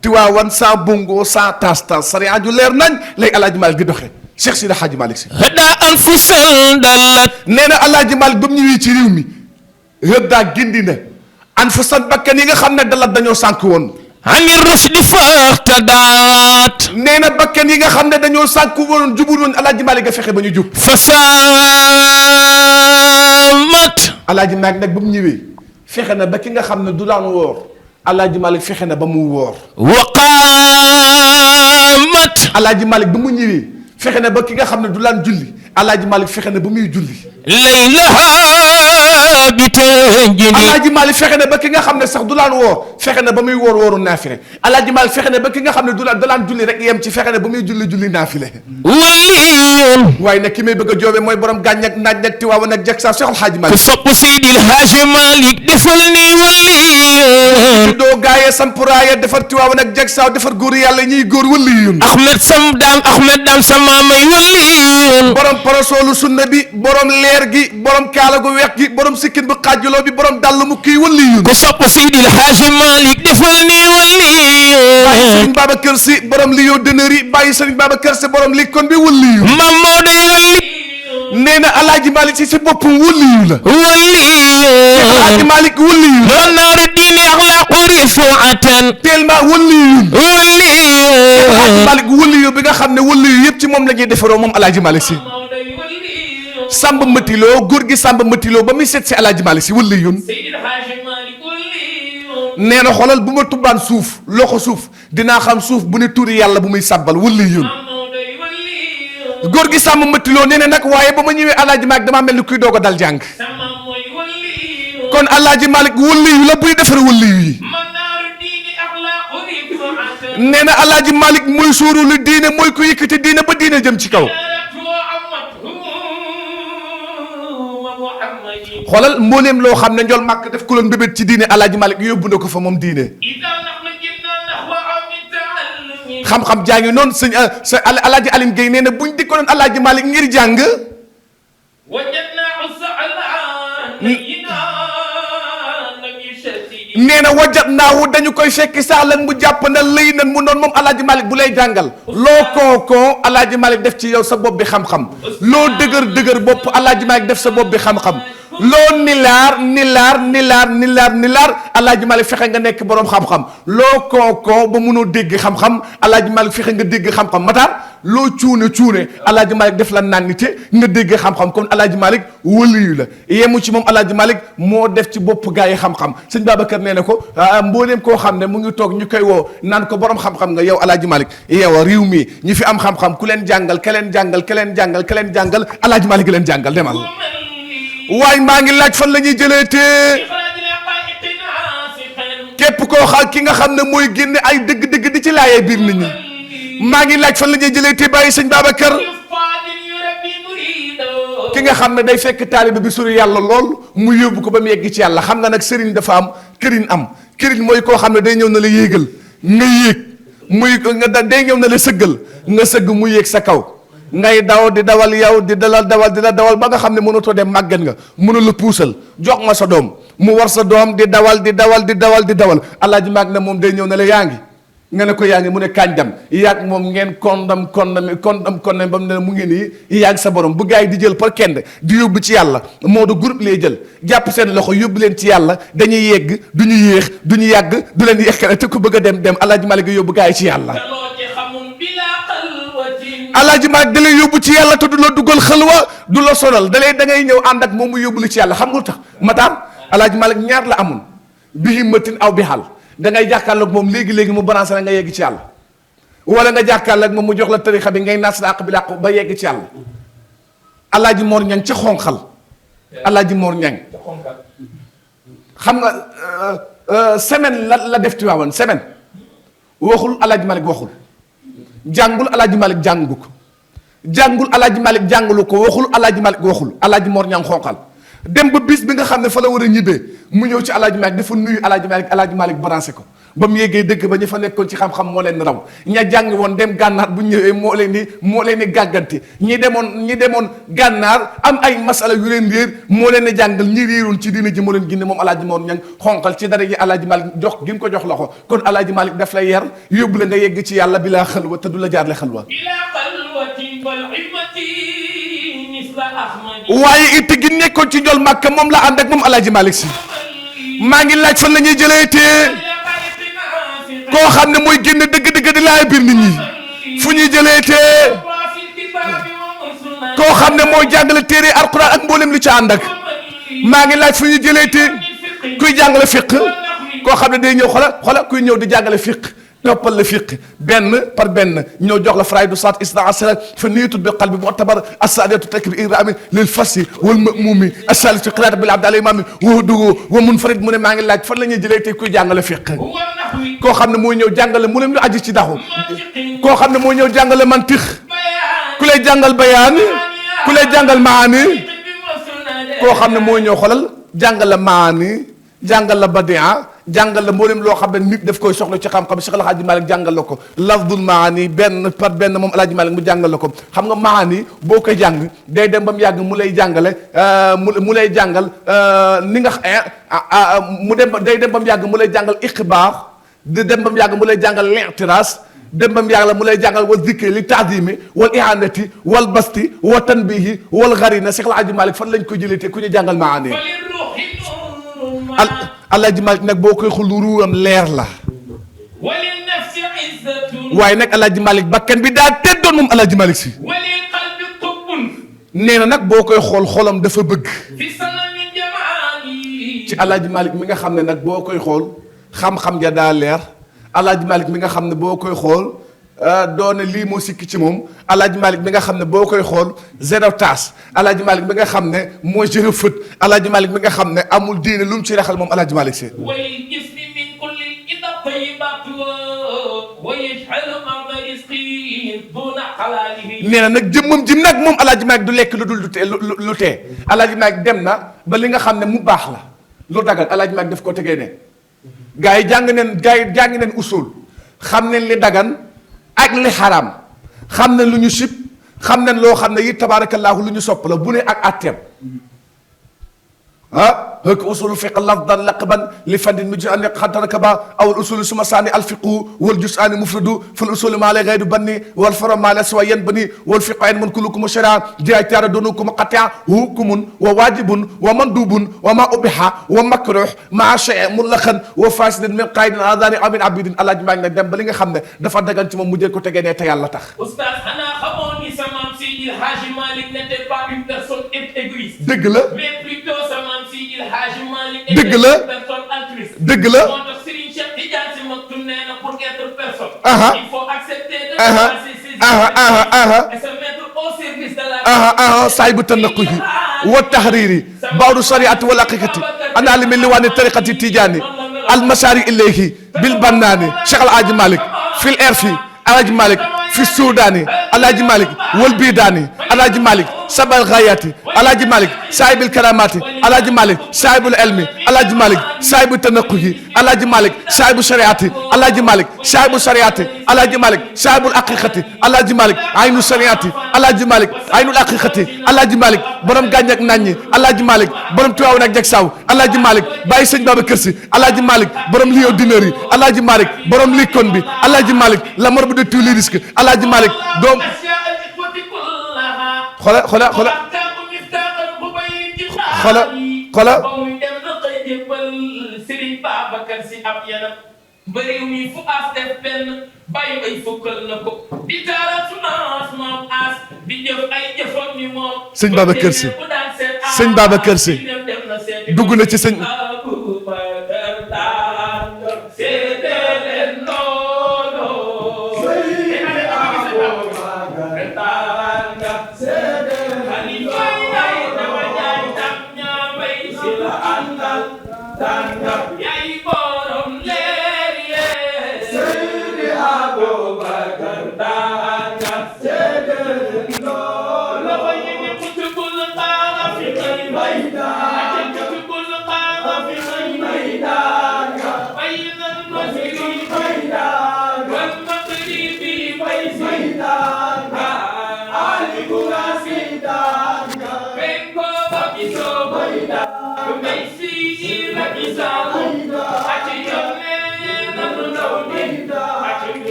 Tiwaawan sans bongo sans taas sariya ju leer nañ lay Alaaji Malick di doxee Cheikh Sidi Hadji Malick Si hada anfusan dalat nee na Alaaji Malick ba mu ñëwee ci réew mi hëddaa gindi na anfusan bakkan yi nga xam ne dalat dañoo sànk woon ani rusdi fahtadaat nee na bakkan yi nga xam ne dañoo sànk woon jubul woon Alaaji Malick nga fexe ba ñu jub fasamat Alaaji Malick nag ba mu ñëwee fexe na ba ki nga xam ne du daan woor Alaaji Malick fexe na ba mu woor waqamat Alaaji Malick ba mu ñëwee fexe na ba ki nga xam ne du laan julli Alaaji Malick fexe na ba muy julli laylaha bi tanjini Alaaji Malick fexe na ba ki nga xam ne sax du laan woor fexe na ba muy wooru naafile Alaaji Malick fexe na ba ki nga xam ne du laan julli rek yem ci fexe na ba muy julli naafile waliyun waaye nag ki may bëgg a joobe mooy borom gàññ ak naaj nag Tiwaawan ak jag sa Cheikh Alhaaji Malick ku sopp Seydil Haaji Malick defal ni waliyun doo gaayee sampuraaye defar Tiwaawan ak jag sa defar góor yàlla ñuy góor waliyun Ahmed Dam sama may waliyun borom parasoolu sunna bi borom leer gi borom kaala gu weex gi borom sikkin bu xaajuloo bi borom dàll mu kii waliyun ku sopp Seydil Haaji Malick defal ni waliyun bàyyi Serigne Babacar Sy borom li yow dënër yi bàyyi Serigne Babacar Sy borom li kon bi waliyun Mam Maodo waliyun nee na Alaaji Malick Si boppam waliyu la waliyun Alaaji Malick waliyu la wanaaru diini axlaaqu rifaatan tellement waliyun waliyun Malick wëliyu bi nga xam ne wëliyu yëpp ci moom la ñuy defaroo moom Alaaji Malick si Samba Matiloo góor gi Samba Matiloo ba muy seet si Alaaji Malick si wëliyun nee na xoolal bu ma tubbaan suuf loxo suuf dinaa xam suuf bu ne turi yàlla bu muy sàbbal wëliyun góor gi Samba Matiloo nee na nag waaye ba ma ñëwee Alaaji Malick damaa mel ni kuy doog a dal jàng kon Alaaji Malick wëliyu la buy defar wëliyu yi nee na Alaaji Malick mooy sóoru diine mooy ku yëkkati diine ba diine jëm ci kaw xoolal mbooleem loo xam ne njol màkk def ko loon bébét ci diine Alaaji Malick yóbbu na ko fa moom diine xam-xam jaa ngi noonu sëñ sa Alaaji Aline Gueye nee na buñ dikkoonoon Alaaji Malick ngir jàng nee na wajat naawu dañu koy fekki sax lan mu jàpp na lëy nan mu noonu moom Alaaji Malick bu lay jàngal loo kookoo Alaaji Malick def ci yow sa bopp bi xam-xam loo dëgër bopp Alaaji Malick def sa bopp bi xam-xam loo nilaar Alaaji Malick fexe nga nekk boroom xam-xam loo kookoo ba mënoo dégg xam-xam Alaaji Malick fexe nga dégg xam-xam mataar loo cuune Alaaji Malick def la nannite nga dégg xam-xam kon Alaaji Malick wëliyu la yemu ci moom Alaaji Malick moo def ci bopp gaa yi xam-xam sëñ Babacar nee na ko mbooleem koo xam ne mu ngi toog ñu koy woo naan ko borom xam-xam nga yow Alaaji Malick yow réew mi ñi fi am xam-xam ku leen jàngal ke leen jàngal Alaaji Malick leen jàngal demal waaye maa ngi laaj fan la ñuy jëlee te képp koo xam ki nga xam ne mooy génne ay dëgg-dëgg di ci laayee biir nit ñi maa ngi laaj fan la ñuy jëlee te bàyyi sëñ Babacar ki nga xam ne day fekk taaliba bi sori yàlla lool mu yóbbu ko ba mu yegg ci yàlla xam nga nag sëriñ dafa am këriñ mooy koo xam ne day ñëw na la yéegal nga yéeg muy nga day ñëw na la sëggal nga sëgg mu yéeg sa kaw ngay daw di dawal yow di dalal dawal di la dawal ba nga xam ne mënatoo dem màgget nga mënu la puusal jox ma sa doom mu war sa doom di dawal Alaaji Malick ne moom day ñëw ne la yaa ngi nga ne ko yaa ngi mu ne kañ dem yaag moom ngeen kondam ba mu ne mu ngi nii yaag sa borom bu gars yi di jël par kenn di yóbbu ci yàlla moo du groupe lay jël jàpp seen loxo yóbbu leen ci yàlla dañuy yegg du ñu yéex du ñu yàgg du leen yekkale te ku bëgg a dem Alaaji Malick yóbbu gars yi ci yàlla Alaaji Malick da lay yóbbu ci yàlla te du la dugal xalwa du la sonal da ngay ñëw ànd ak moom mu yóbbu la ci yàlla xam nga lu tax mataam Alaaji Malick ñaar la amoon bi himmatin aw bi xaal da ngay jàkkaarloog moom léegi mu balancé la nga yegg ci yàlla wala nga jàkkaarloog moom mu jox la tarixa bi ngay nas làq bi làq ba yegg ci yàlla Alaaji Mor Ñang ca xonqal Alaaji Mor Ñang xam nga semaine la def Tiwaawan semaine waxul Alaaji Malick waxul jàngul Alaaji Malick jàngu ko jàngul Alaaji Malick jàngulu ko waxul Alaaji Malick waxul Alaaji Mor Ñang xonqal dem ba bis bi nga xam ne fa la war a ñibbee mu ñëw ci Alaaji Malick dafa nuyu Alaaji Malick branché ko ba mu yeggee dëgg ba ñu fa nekkoon ci xam-xam moo leen raw ña jàng woon dem gànnaar bu ñëwee moo leen di gàgganti ñi demoon gànnaar am ay masala yu leen réer moo leen di jàngal ñi réeroon ci diina ji moo leen gindi moom Alaaji Mor Ñang xonqal ci dara ji Alaaji Malick jox gi mu ko jox loxo kon Alaaji Malick daf lay yar yóbbu la nga yegg ci yàlla bi laa xalwa te du la jaarle xalwa waaye it gi nekkoon ci njol màkk moom la ànd ak moom Alaaji Malick si maa ngi laaj fan la ñuy jëlee te koo xam ne mooy génn dëgg-dëgg di laay biir nit ñi fu ñuy jëlee te koo xam ne mooy jàngale téere alquran ak mboolem li ci ànd ak maa ngi laaj fu ñuy jëlee te kuy jàngale fiq koo xam ne day ñëw xola kuy ñëw di jàngale fiq toppal la fiq benn par benn ñëw jox la faraay du saat isna asra fa niyatut bi qalbi mu'tabar as-saadatu takbir irami lil fasi wal ma'mumi as-salisu qiraat bil abd al imami wa dugu wa munfarid mu ne maa ngi laaj fan la ñuy jëlee tey kuy jàngale fiq koo xam ne mooy ñëw jàngale mu leen lu aji ci daxu koo xam ne mooy ñëw jàngale mantix ku lay jàngal bayaan ku lay jàngal maani koo xam ne mooy ñëw xolal jàngal la maani jàngal la badia jàngal la mboolem loo xam ne nit daf koy soxla ci xam-xam Cheikh Alaaji Malick jàngal la ko lafdul maani benn par benn moom Alaaji Malick mu jàngal la ko xam nga maani boo koy jàng day dem ba mu yàgg mu lay jàngale mu lay jàngal ni nga day dem ba mu yàgg mu lay jàngal iqbaax di dem ba mu yàgg mu lay jàngal li'tiraas dem ba mu yàgg mu lay jàngal wa zikri li taadimi wal ihanati wal basti wa tanbihi wal gharina Cheikh Alaaji Malick fan lañ ko jëlee te ku ñu jàngal maani Alaaji Malick nag boo koy xul ruuram leer la waaye nag Alaaji Malick bakkan bi daa teddoon moom Alaaji Malick si nee na nag boo koy xool xolam dafa bëgg ci Alaaji Malick mi nga xam ne nag boo koy xool xam-xam ja daa leer Alaaji Malick mi nga xam ne boo koy xool doone lii moo sikki ci moom Alaaji Malick mi nga xam ne boo koy xool zéro taas Alaaji Malick mi nga xam ne moo jërë fët Alaaji Malick mi nga xam ne amul diine lu mu ci raxal moom Alaaji Malick si nee na nag jëmmam jim nag moom Alaaji Malick du lekk lu dul lu tee Alaaji Malick dem na ba li nga xam ne mu baax la lu dagal Alaaji Malick daf ko tegee ne gaa yi jàng neen usul xam neen li dagan ak li xaraam xam neen lu ñu sib xam neen loo xam ne yi tabaarakallaahu lu ñu sopp la bu ne ak atteem هك أصول الفقه لفظا لقبا لفن مجد أن يقدركبا أو الأصول ثم ثاني الفقه والجزءان مفرد فالأصول ما لا غير بني والفرع ما لا سوى ينبني والفقه علم كلكم شرعا جاء ترى دونكم قطع حكم وواجب ومندوب وما أبيح ومكروه مع شيء مطلقا وفاسد من قائد آذان أو من عبيد الله جمعنا dem ba li nga xam ne dafa dagan ci moom mu jël ko tegee ne te yàlla tax. Oustaz xanaa xamoon ni sa maam Seydi El Hadji Malick n'était pas une personne égoïste. dëgg la mais plutôt sa maam Seydi El Hadji Malick dëgg était la une personne altruiste. dëgg la moo tax Serigne Cheikh Tidiane Sy Maktoum nee na pour être personne. il faut accepter de dépasser ses idées et se mettre au service de la. saahibu tanaqquhi wa tahriri ba'du shari'ati wal haqiqati ana li min liwani tariqati tijani al masari ilayhi bil bannani Cheikh El Hadji Malick fil irfi Alaaji Malick fi Suudaani Alaaji Malick wal Bidaani Alaaji Malick sabal ghayati Alaaji Malick saahibul karamati Alaaji Malick saahibul ilmi Alaaji Malick saahibu tanaqquhi Alaaji Malick saahibu shariati Alaaji Malick saahibu shariati Alaaji Malick saahibul haqiqati Alaaji Malick aynu shariati Alaaji Malick aynul haqiqati Alaaji Malick borom gàññ ak naññi Alaaji Malick borom Tiwaawan ak Jaksaaw Alaaji Malick bàyyi sëñ Babacar Si Alaaji Malick borom Lion d'honneur yi Alaaji Malick borom Likon bi Alaaji Malick la morbe de tous les risques Alaaji Malick doom xola Serigne Babacar Si ab yanam bëri mi fu as def benn bàyyi bay fukkal na ko di taara sunaas moom as di jëf ay jëfam ni moom sëñ Babacar Si sëñ Babacar Si dugg na ci sëñ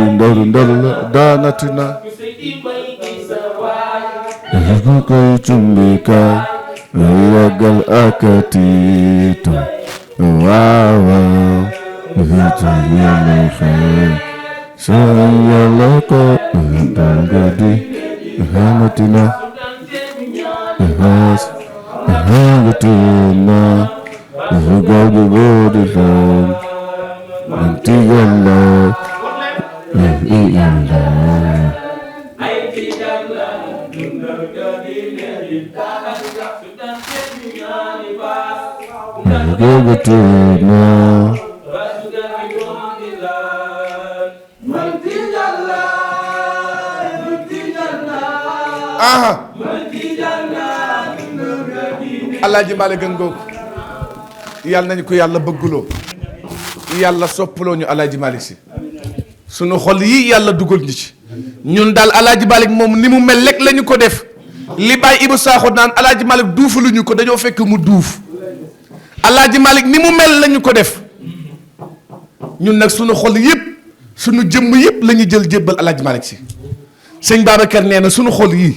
daanatina daanatina koy cumbika ragal akatito waawa hita ñale xel sayala ko dangadi hanatina has hangatina gawdu bodi lam antigalla illa aha Alaaji Malick Ngom yàlla nañu ko yàlla bëgguloo yàlla soppaloo ñu Alaaji Malick si sunu xol yi yàlla dugal ñu ci ñun daal Alaaji Malick moom ni mu mel rek lañu ko def li Baye Ibou Sakho naan Alaaji Malick duufaluñu ko dañoo fekk mu duuf Alaaji Malick ni mu mel lañu ko def ñun nag sunu xol yëpp sunu jëmm yëpp la ñu jël jébbal Alaaji Malick si sëñ Babacar nee na sunu xol yii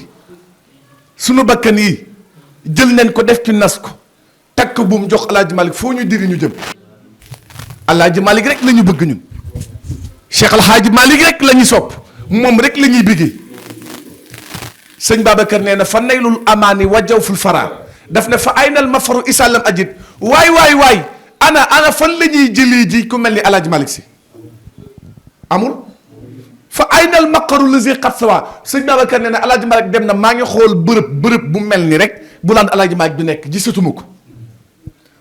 sunu bakkan yi jël nañ ko def ci nas ko takk buum jox Alaaji Malick foo ñu diri ñu jëm Alaaji Malick rek la ñu bëgg ñun Cheikh Alhaaji Malick rek la ñu sopp moom rek la ñuy bëggee sëñ Babacar nee na fa naylul amaani wajaw ful fara daf ne fa aynal mafaru isalam ajit waay ana fan la ñuy jëlee ji ku mel ni Alaaji Malick si amul fa aynal maqaru lazi qad sawa sëñ Babacar nee na Alaaji Malick dem na maa ngi xool bërëb bu mel ni rek bu laan Alaaji Malick bi nekk gisatuma ko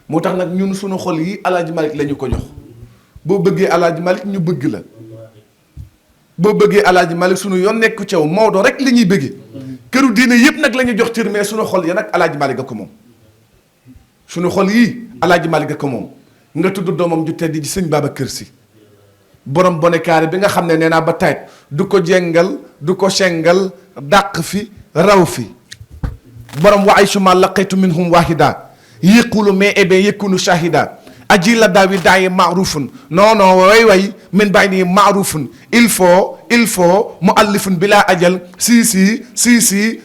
moo tax nag ñun suñu xol yi Alaaji Malick la ñu ko jox boo bëggee Alaaji Malick ñu bëgg la boo bëggee Alaaji Malick suñu yoon nekku ceew Maodo rek la ñuy bëggee këru diine yëpp nag la ñu jox cër mais suñu xol yi nag Alaaji Malick a ko moom suñu xol yii Alaaji Malick a ko moom nga tudd doomam ju tedd ji sëñ Babacar Si borom bonekaare bi nga xam ne nee naa ba tayit du ko jengal du ko sengal dàq fi raw fi borom wa aysuma laqaytu minhum wahida yëqulu mais eh bien yëkkunu shahida aji la daawi daayi maarufun non way min bàyyi nii maarufun il faut mu allifun bila ajal si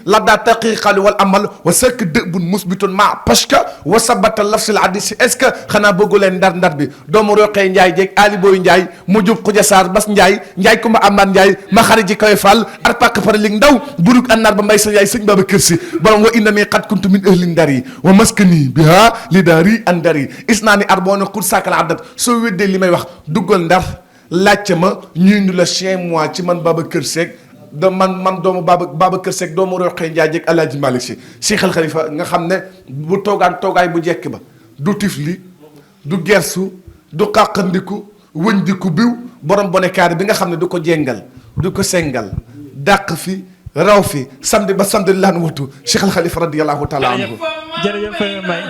la daa taqiqali wal amal wa sëkk dëbun musbitun ma parce que wa sabata lafsil hadis est-ce que xanaa bëggu leen ndar bi doomu roqee njaay jeeg ali booy njaay mu jub xuja saar bas njaay kumba amaan njaay ma xari ji koy fall arpaq pare lig ndaw burug annaar ba mbay sa njaay sëñ Babacar Si borom wa inna mi qad kuntu min ahli ndar yi wa maskani biha li daari an dar yi is naa ni arboona xur saakal addat soo weddee li may wax duggal ndar laajte ma ñuy nu la chez moi ci man Babacar Seck man doomu Babacar Seck doomu roqee njaay jeeg Alaaji Malick Si Cheikh Al Khalifa nga xam ne bu toogaay bu jekk ba du tifli du gersu du xàqandiku wëndiku biw borom bonekaari bi nga xam ne du ko jengal du ko sengal dàq fi raw fi samedi ba samedi laan watu Cheikh Al Khalifa radiyallahu taala anhu jërëjëf Mbaye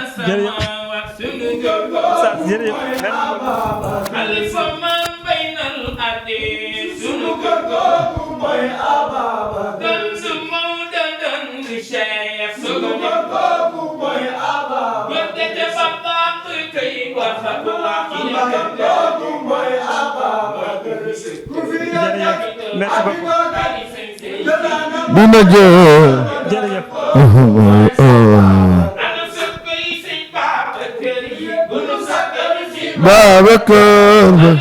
bu ma jël jërëjëf Babacar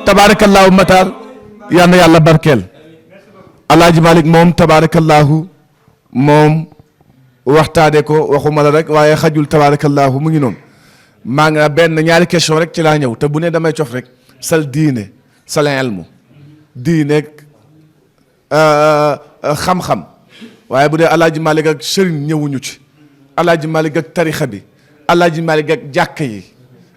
tabaarakallaahu Matar yal na yàlla barkeel Alaaji Malick moom tabaarakallaahu moom waxtaane ko waxuma la rek waaye xajul tabaarakallaahu mu ngi noonu maa nga benn ñaari question rek ci laa ñëw te bu ne damay cof rek sal diine sal ilmu diine xam-xam waaye bu dee Alaaji Malick ak sëriñ ñëwuñu ci Alaaji Malick ak tarixa bi Alaaji Malick ak jàkka yi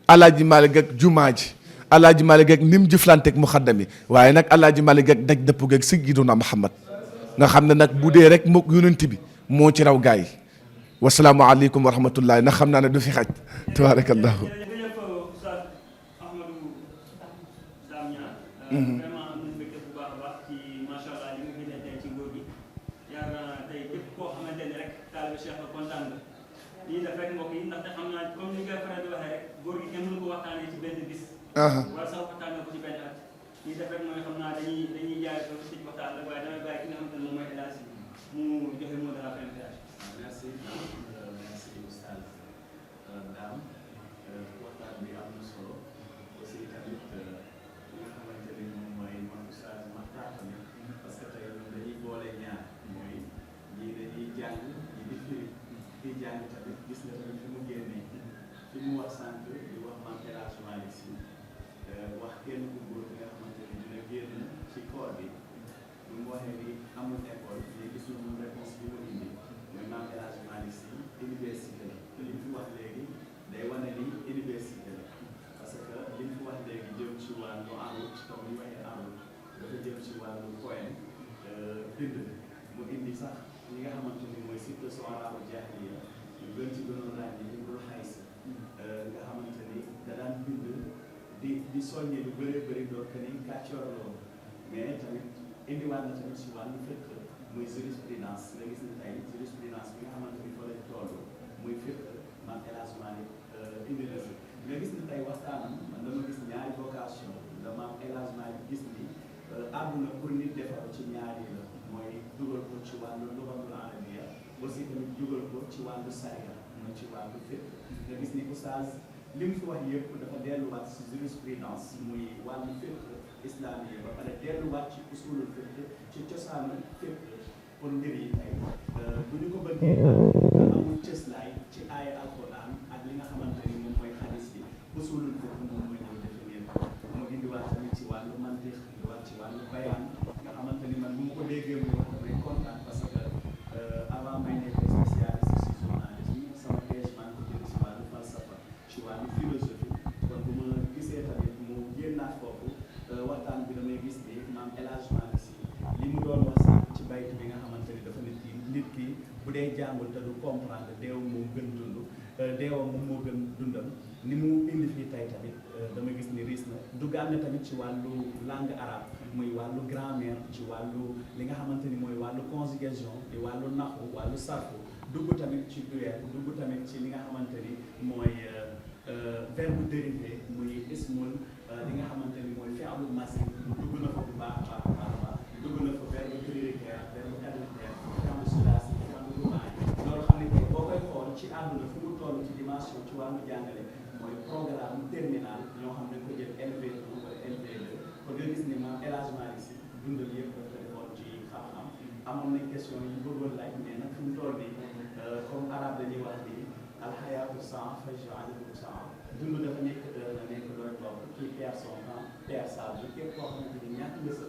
Alaaji Malick ak jumaa ji Alaaji Malick ak ni mu jëflanteeg muxaddam yi waaye nag Alaaji Malick ak daj dëpp geeg Sayyiduna Muhammad nga xam ne nag bu dee rek mook yonent bi moo ci raw gaay yi wasalaamualeykum wa rahmatullahi ndax xam naa ne du fi xaj tabaarakallahu. di soññee lu bëree bëri doon que ni kàccoor loolu mais tamit indiwaat na tamit si wàllu fekk muy jurisprudence nga gis ne tey jurisprudence bi nga xamante ni fa lañ toll muy fekk man élagement indi na si nga gis ne tey waxtaanam man dama gis ñaari vocation dama élagement yi gis ni àdduna pour nit defar ci ñaari la mooy dugal ko ci wàllu lugatul arabia aussi tamit dugal ko ci wàllu sariya mooy ci wàllu fekk nga gis ni oustaz li mu fi wax yëpp dafa delluwaat ci jurisprudence muy wàllu fiqh islamique ba pare delluwaat ci usulul fiqh ci cosaanu fiqh pour mbir yi tey bu ñu ko bëggee amul cëslaay ci aaya alquran ak li nga xamante ni moom mooy xadis yi usulul fiqh moom mooy ñëw définir ko mu indiwaat tamit ci wàllu mantiq indiwaat ci wàllu bayaan nga xamante ni man bu ma ko déggee muy wax damay kontaan parce que avant may nekk spécialiste ci journalisme sama thèse maa ngi ko jël ci wàllu falsafa ci wàllu philosophie kon bu ma gisee tamit mu génnaat foofu waxtaan bi damay gis ni maam élagement si li mu doon wax sax ci bayt bi nga xamante ni dafa nit ki bu dee jàngul te du comprendre deewam moom gën dund deewam moom moo gën dundam ni mu indi fii tey tamit dama gis ni riis na duggaat na tamit ci wàllu langue arabe muy wàllu grammaire ci wàllu li nga xamante ni mooy wàllu conjugation di wàllu naxu wàllu sarfu dugg tamit ci duel dugg tamit ci li nga xamante ni mooy verbe dérivé muy ismul li nga xamante ni mooy fi'lu masi dugg na fa bu baax a baax dugg na fa verbe prioritaire verbe qualitaire fi'lu sulaasi fi'lu rubaay loolu xam ne boo koy xool ci àdduna fu mu toll ci dimension ci wàllu jàngale mooy programme terminal ñoo xam ne ko jël LV1 wala LV2 kon nga gis ni maam élagement yi si dundal yëpp dafa defoon ci xam-xam amoon nañ question yi bëggoon laaj mais nag fu mu toll nii comme arabe dañuy wax ni alxayaatu san faj'alhu san dund dafa nekk na nekk looy toog kii perd son temps perd sa vie képp koo xamante ni ñàkk nga sa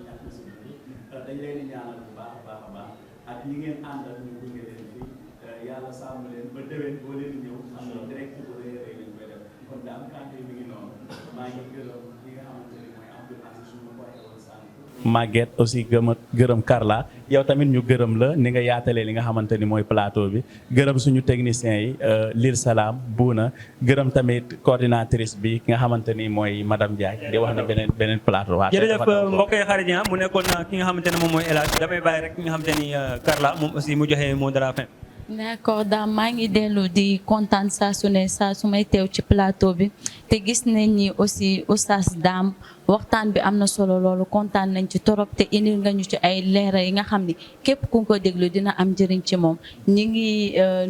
ñàkk nga sa dund dañ leen di ñaanal bu baax a baax ak ñi ngeen àndal ñu gunge leen fii yàlla sàmm leen ba déwén boo leen ñëw xam nga direct bu rëy rëy lañ koy def kon daal kànte mi ngi noonu maa ngi gërëm li nga xamante ni mooy Abdou Aziz su ma ko waxee woon sànq Maguette aussi gërëm Carla yow tamit ñu gërëm la ni nga yaatalee li nga xamante ni mooy plateau bi gërëm suñu techniciens yi Lil Salam Buuna gërëm tamit coordinatrice bi ki nga xamante ni mooy madame Ndiaye di wax ne beneen plateau. waaw jërëjëf mbokk yi xarit yi mu nekkoon ki nga xamante ne moom mooy El Hadj damay bàyyi rek ki nga xamante ni Carla moom aussi mu joxe mot de la fin. d'accord daam maa ngi dellu di kontaan saa su ne saa su may teew ci plateau bi te gis nañ ni aussi oustaz Dame waxtaan bi am na solo loolu kontaan nañ ci torop te indil nga ñu ci ay leeral yi nga xam ni képp ku ko déglu dina am njëriñ ci moom ñi ngi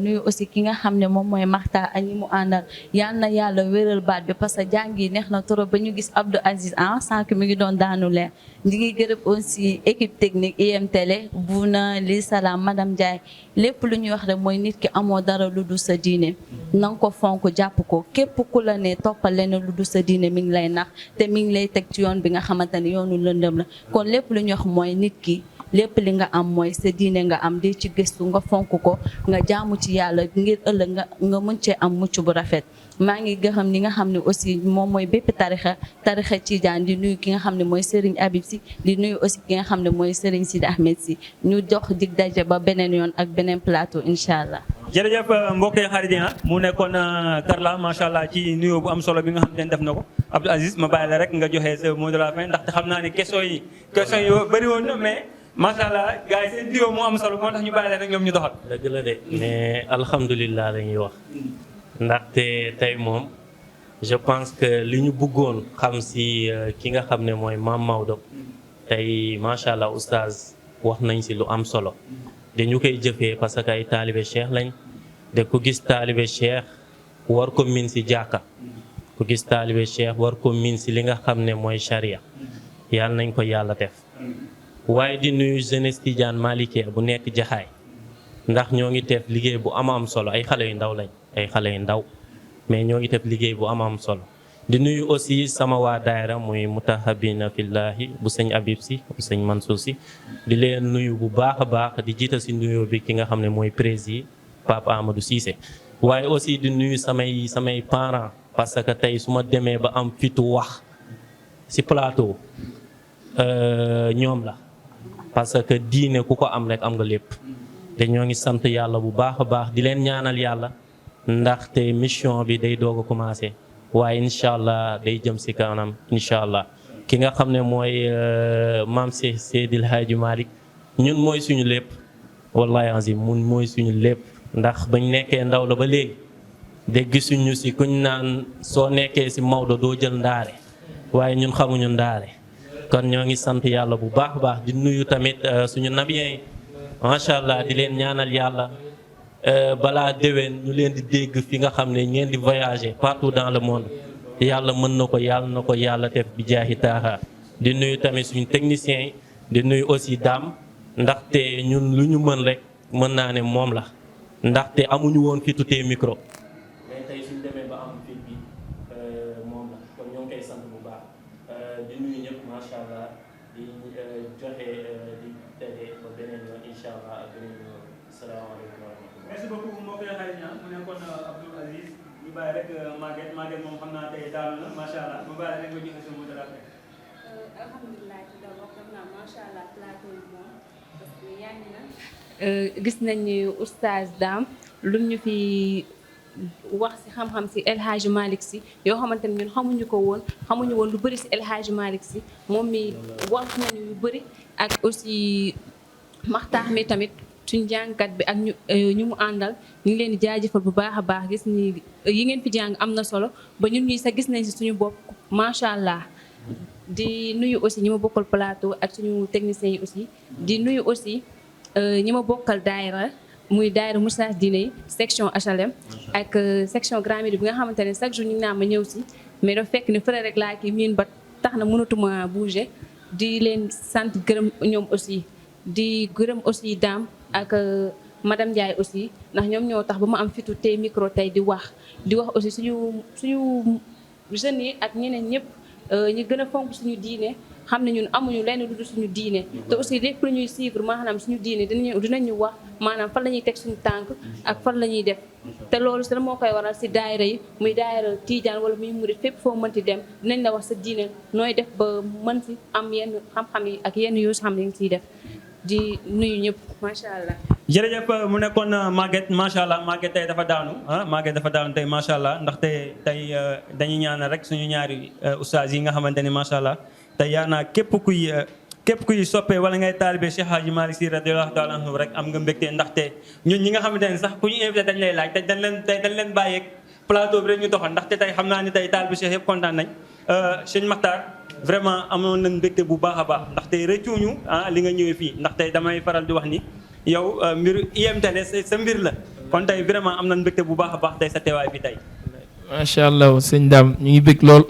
nuyu aussi ki nga xam ne moom mooy Maxta ak ñi mu àndal yal na yàlla wéral baat bi parce que jàng yi neex na torop ba ñu gis Abdou Aziz sànq mi ngi doon daanu leer ñi ngi gërëm aussi équipe technique IMTélé Bouna Li Salam madame Ndiaye lépp lu ñuy wax rek mooy nit ki amoo dara lu dul sa diine na nga ko fonk jàpp ko képp ku la ne toppal leneen lu dul sa diine mi ngi lay nax te mi ngi lay teg teg ci yoon bi nga xamante ni yoonu lëndëm la kon lépp lu ñu wax mooy nit ki lépp li nga am mooy sa diine nga am di ci gëstu nga fonk ko nga jaamu ci yàlla ngir ëllëg nga mën cee am mucc bu rafet maa ngi gërëm li nga xam ne aussi moom mooy bépp tarixa Tijaan di nuyu ki nga xam ne mooy Serigne Habib Sy di nuyu aussi ki nga xam ne mooy Serigne Sidi Ahmed Sy ñu jox dig daje ba beneen yoon ak beneen plateau incha allah. jërëjëf mbokk yi xarit yi mu nekkoon Karla macha allah ci nuyoo bu am solo bi nga xam ne def na ko Abdou Aziz ma bàyyi la rek nga joxe sa mot de la fin ndaxte xam naa ne question yi bëri woon na mais macha allah gars yi seen nuyoo moo am solo moo tax ñu bàyyi la rek ñoom ñu doxal. dëgg la de mais alhamdulilah la ñuy wax ndaxte tey moom je pense que li ñu bëggoon xam si ki nga xam ne mooy Maam Maodo tey macha allah oustaz wax nañ si lu am solo. dañu koy jëfee parce que ay taalibe cheikh lañ de ku gis taalibe cheikh war ko min si jàkka ku gis taalibe cheikh war ko min si li nga xam ne mooy charia yàlla nañ ko yàlla def waaye di nuyu jeunesse Tidiane Malikia bu nekk Jaxaay ndax ñoo ngi def liggéey bu am solo ay xale yu ndaw lañ ay xale yu ndaw mais ñoo ngi def liggéey bu am solo di nuyu aussi sama waa daayira muy mutahabina fillahi bu sëñ Habib Sy bu sëñ Mansour Sy di leen nuyu bu baax a baax di jiital si nuyoo bi ki nga xam ne mooy président Pape Amadou Cissé waaye aussi di nuyu samay parents parce que tey su ma demee ba am fitu wax si plateau ñoom la parce que diine ku ko am rek am nga lépp te ñoo ngi sant yàlla bu baax a baax di leen ñaanal yàlla ndaxte mission bi day doog a commencé waaye incha allah day jëm si kanam incha allah ki nga xam ne mooy maam Seydil Hadji Malick ñun mooy suñu lépp wallahi azim mun mooy suñu lépp ndax bañ nekkee ndaw la ba léegi dégg suñu si kuñ naan soo nekkee si Maodo doo jël ndaare waaye ñun xamuñu ndaare kon ñoo ngi sant yàlla bu baax a baax di nuyu tamit suñu nabiyen yi macha allah di leen ñaanal yàlla balaa déwén ñu leen di dégg fi nga xam ne ngeen di voyager partout dans le monde yàlla mën na ko yàlla def bi jaahi taaha di nuyu tamit suñu techniciens yi di nuyu aussi Dame ndaxte ñun lu ñu mën rek mën naa ne moom la ndaxte amuñu woon fi tutee micro mais tey suñ demee ba am fit bi moom la kon ñoo ngi koy sant bu baax di nuyu ñëpp macha allah di joxe di tege ba beneen yoon incha allah ak beneen yoon salaamaaleykum wa rahmatulah. merci beaucoup mbokk yi xarit ñaa mu nekkoon Abdou Aziz ñu bàyyi rek Maguette moom xam naa tey daanu na macha allah mu bàyyi rek nga joxe sa mot de la fin. alhamdulilah tout d'abord xam naa macha allah plateau bi moom parce que yaa ngi na gis nañ ni oustaz Dame lu ñu fi wax si xam-xam si El Hadji Malick Sy yoo xamante ne ñun xamuñu woon lu bëri si El Hadji Malick Sy moom mi wax nañu yu bëri ak aussi maxtaax mi tamit suñu jàngkat bi ak ñu mu àndal ñu ngi leen di jaajëfal bu baax a baax gis ni yi ngeen fi jàng am na solo ba ñun ñi sax gis nañ si suñu bopp macha allah. di nuyu aussi ñi ma bokkal plateau ak suñu techniciens yi aussi di nuyu aussi ñi ma bokkal daayira muy daayira Moustarchidine diine yi section HLM ak section Grand Médine bi nga xamante ne chaque jour ñu ngi naan ma ñëw si mais dafa fekk ne fële rek laa kii miin ba tax na mënatuma bouger di leen sant gërëm ñoom aussi di gërëm aussi Dame ak madame Ndiaye aussi ndax ñoom ñoo tax ba ma am fitu tey micro tey di wax aussi suñu jeunes yi ak ñeneen ñëpp ñu gën a fonk suñu diine xam ne ñun amuñu lenn lu dul suñu diine te aussi lépp lu ñuy suivre maanaam suñu diine dinañu wax maanaam fan la ñuy teg suñu tànk ak fan la ñuy def te loolu si la moo koy waral si daayira yi muy daayira Tidiane wala muy murit fépp foo mënti dem dinañ la wax sa diine nooy def ba mën si am yenn xam-xam yi ak yenn yoo xam ne ngi siy def di nuyu ñëpp macha allah. jërëjëf mu nekkoon Maguette macha allah Maguette tey dafa daanu Maguette dafa daanu tey macha allah ndaxte tey dañuy ñaanal rek suñu ñaari oustaz yi nga xamante ne macha allah tey yaa naa képp kuy soppee wala ngay taalibe Cheikh Hadji Malick Sy radiyallahu taala anhu rek am nga mbégte ndaxte ñun ñi nga xamante ne sax ku ñu invité dañ lay laaj te dañ leen bàyyeeg plateau bi rek ñu doxal ndaxte tey xam naa ne tey taalibe Cheikh yëpp kontaan nañ sëñ Makhtar vraiment amoon nañ mbégte bu baax a baax ndaxte rëccuñu li nga ñëwee fii ndaxte damay faral di wax ni yow mbir IMTV sa mbir la kon tey vraiment am nañ mbégte bu baax a baax tey sa teewaay fi tey. macha allah sëñ Dame ñu ngi bég lool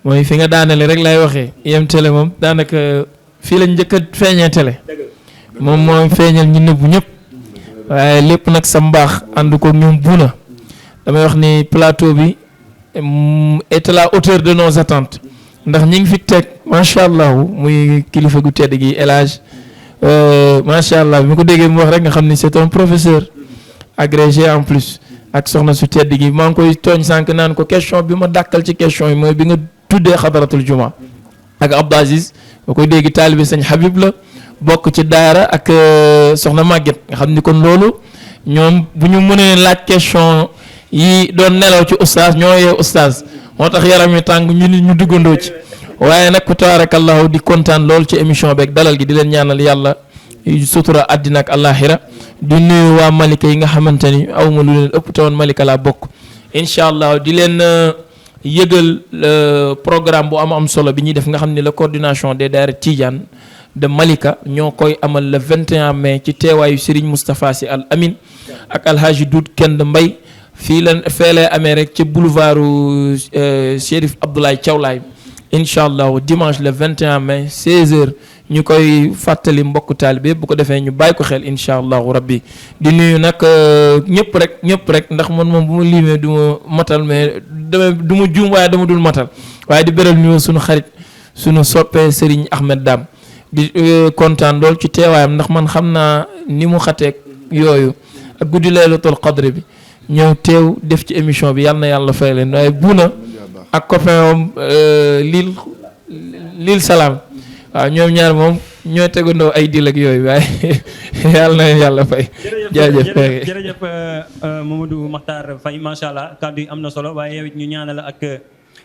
mooy fi nga daanale rek lay waxee IMTV moom daanaka fii lañ njëkk a feeñee télé moom moo feeñal ñu nëbbu ñëpp waaye lépp nag sa mbaax ànd ko ñoom buuna damay wax ni plateau bi est à la hauteur de nos attentes ndax ñi ngi fi teg macha allah muy kilifa gu tedd gi El Hadj macha allah bi ma ko déggee mu wax rek nga xam ni c'est un professeur agrégé en plus ak soxna su tedd gi maa ngi koy tooñ sànq naan ko question bi ma dàkkal ci question yi mooy bi nga tuddee xadaratul juma ak Abdou Aziz ma koy dégg taalibi sëñ Habib la bokk ci daara ak soxna Maguette nga xam ni kon loolu ñoom bu ñu mënee laaj question yi doon nelaw ci oustaz ñoo yee oustaz moo tax yaram yi tàng ñu duggandoo ci waaye nag ku tabaarakallahu di kontaan lool ci émission beeg dalal gi di leen ñaanal yàlla sutura àddina ak àllaaxira di nuyu waa Malika yi nga xamante ni aw ma lu leen ëpp te woon Malika laa bokk incha allah di leen yëgal programme bu am solo bi ñuy def nga xam ne la coordination des daara Tidiane de Malika ñoo koy amal le 21 mai ci teewaayu Serigne Moustapha Sy Al Amin ak Alhaji Doud Kend Mbay fii la feelee amee rek ci boulevardu Chérif Abdoulaye Thiawlaay incha allah dimanche le 21 mai 16h ñu koy fàttali mbokku taalibe yëpp bu ko defee ñu bàyyi ko xel incha allahu rabbi di nuyu nag ñëpp rek ndax man moom bu ma limee du ma matal mais du ma juum waaye dama dul matal waaye di beral nuyu suñu xarit suñu soppee Serigne Ahmed Dam di kontaan lool ci teewaayam ndax man xam naa ni mu xateeg yooyu ak guddi laylatul qadr bi ñëw teew def ci émission bi yal na yàlla fay leen waaye buuna ak copain am lil salaam waaw ñoom ñaar moom ñoo tegandoo ay dil ak yooyu waaye yàlla na yàlla fay. jërëjëf Mamadou Makhtar Faye macha allah kàddu yi am na solo waaye yow it ñu ñaanal ak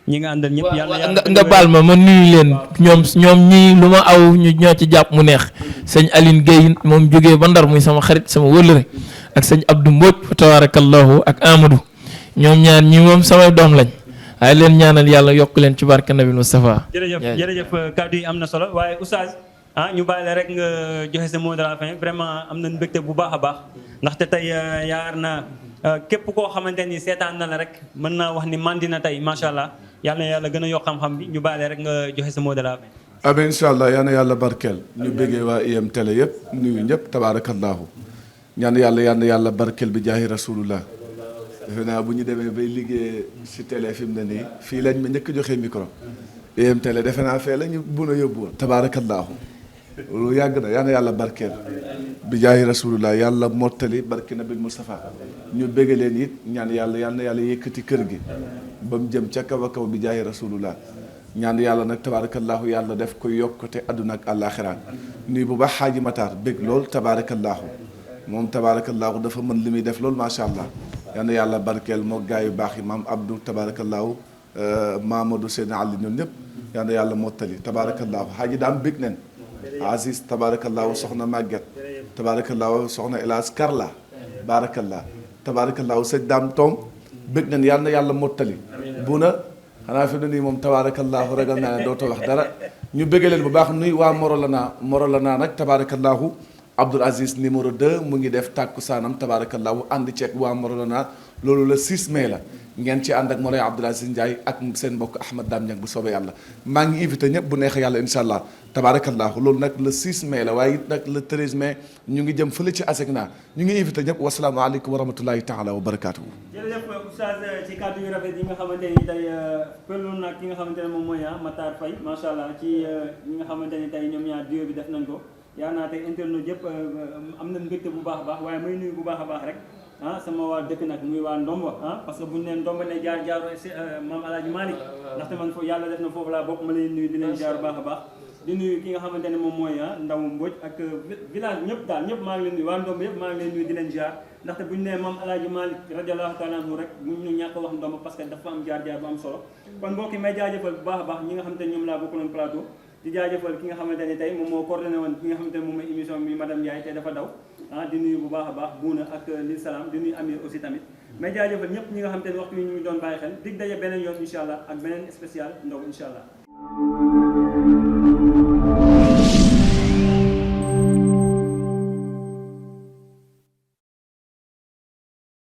ñi nga àndal ñëpp. yàlla nga baal ma nuyu leen ñoom ñii lu ma aw ñu ñoo ci jàpp mu neex sëñ Aline Gueye moom jógee ba Ndar muy sama xarit sama wëllëre ak sëñ Abdou Mbodj fa tabarakallahu ak Amadou ñoom ñaar ñi moom samay doom lañ. waaye leen ñaanal yàlla yokk leen ci barke Nabi Moustapha. jërëjëf kàddu yi am na solo waaye oustaz ñu bàyyi la rek nga joxe sa mot de la fin vraiment am nañ mbégte bu baax a baax ndaxte tey yaar na képp koo xamante ni seetaan na la rek mën naa wax ni mandi na tey macha allah yal na yàlla gën a yokk xam-xam bi ñu bàyyi la rek nga joxe sa mot de la fin. amin incha allah yal na yàlla barkeel ñu béggee waa IM télé yëpp nuyu ñëpp tabaarakallaahu ñaan yàlla barkeel bi jaahi rasulullah defe naa bu ñu demee bay liggéey si télé fi mu ne nii fii lañ ma njëkk joxe micro IM télé defe naa fee la ñu bun a yóbbu woon tabaarakallaahu lu yàgg na yàlla barkeel bi jaahi rasulullah yàlla mottali barke nabil Moustapha ñu bégg leen it ñaan yàlla yëkkati kër gi ba mu jëm ca kaw a kaw bi jaahi rasulullah ñaan yàlla nag tabaarakallaahu yàlla def ko yokkute àdduna ak àllaaxira nuyu bu baax xaaji Matar bég lool tabaarakallaahu moom tabaarakallaahu dafa mën li muy def loolu macha allah yal na yàlla barkeel moo gaa yu baax yi maam Abdou tabaarakallaahu Mamadou Seyna Ali ñoom ñëpp yal na yàlla mottali tabaarakallaahu xaaji daam bég nen Aziz tabaarakallaahu soxna Maguette tabaarakallaahu soxna Elas Karla baarakallah tabaarakallaahu sëñ daam toom bég nen yal na yàlla mottali bu na xanaa fi ne nii moom tabaarakallaahu ragal naa ne dootoo wax dara ñu bëggee leen bu baax nuy waa Morolana nag tabaarakallaahu Abdoul Aziz numéro 2 mu ngi def tàkkusaanam tabaarakallaahu ànd ceeg waa Morolana loolu le 6 mai la ngeen ci ànd ak Mawlay Abdoul Aziz Ndiaye ak seen mbokk Ahmad Dame Niang bu soobee yàlla maa ngi invité ñëpp bu neexee yàlla incha allah tabaarakallaahu loolu nag le 6 mai la waaye it nag le 13 mai ñu ngi jëm fële ci ASECNA ñu ngi invité ñëpp wasalaamaaleykum wa rahmatullahi taala wa barakaatuhu. jërëjëf oustaz ci kàddu yu rafet yi nga xamante ni tey pëloon nag ki nga xamante ne moom mooy Matar Faye macha allah ci ñi nga xamante ni tey ñoom ñaar duo bi def nañ ko yaa naa tey internet yëpp am na mbégte bu baax a baax waaye may nuyu bu baax a baax rek sama waa dëkk nag muy waa Ndomba parce que bu ñu nee Ndomba ne jaar maam Alaaji Malick ndaxte man foofu yàlla def na foofu laa bokk ma leen nuyu di leen jaar bu baax a baax di nuyu ki nga xamante ne moom mooy Ndaw Mbodj ak village ñëpp daal ñëpp maa ngi leen nuyu waa Ndomba yëpp maa ngi leen nuyu di leen jaar ndaxte bu ñu nee maam Alaaji Malick radiyallahu taala anhu rek bu ñu ñàkk wax Ndomba parce que dafa am jaar bu am solo kon mbokk yi may jaajëfal bu baax a baax ñi nga xamante ne ñoom laa bokkaloon plateau di jaajëfal ki nga xamante ne tey moom moo coordonné woon ki nga xamante ne moom mooy émission bi madame Ndiaye tey dafa daw di nuyu bu baax a baax buuna ak lil salaam di nuyu Amir aussi tamit mais jaajëfal ñëpp ñi nga xamante ne waxtu yi ñu ngi doon bàyyi xel dig daje beneen yoon incha allah ak beneen spécial ndaw incha allah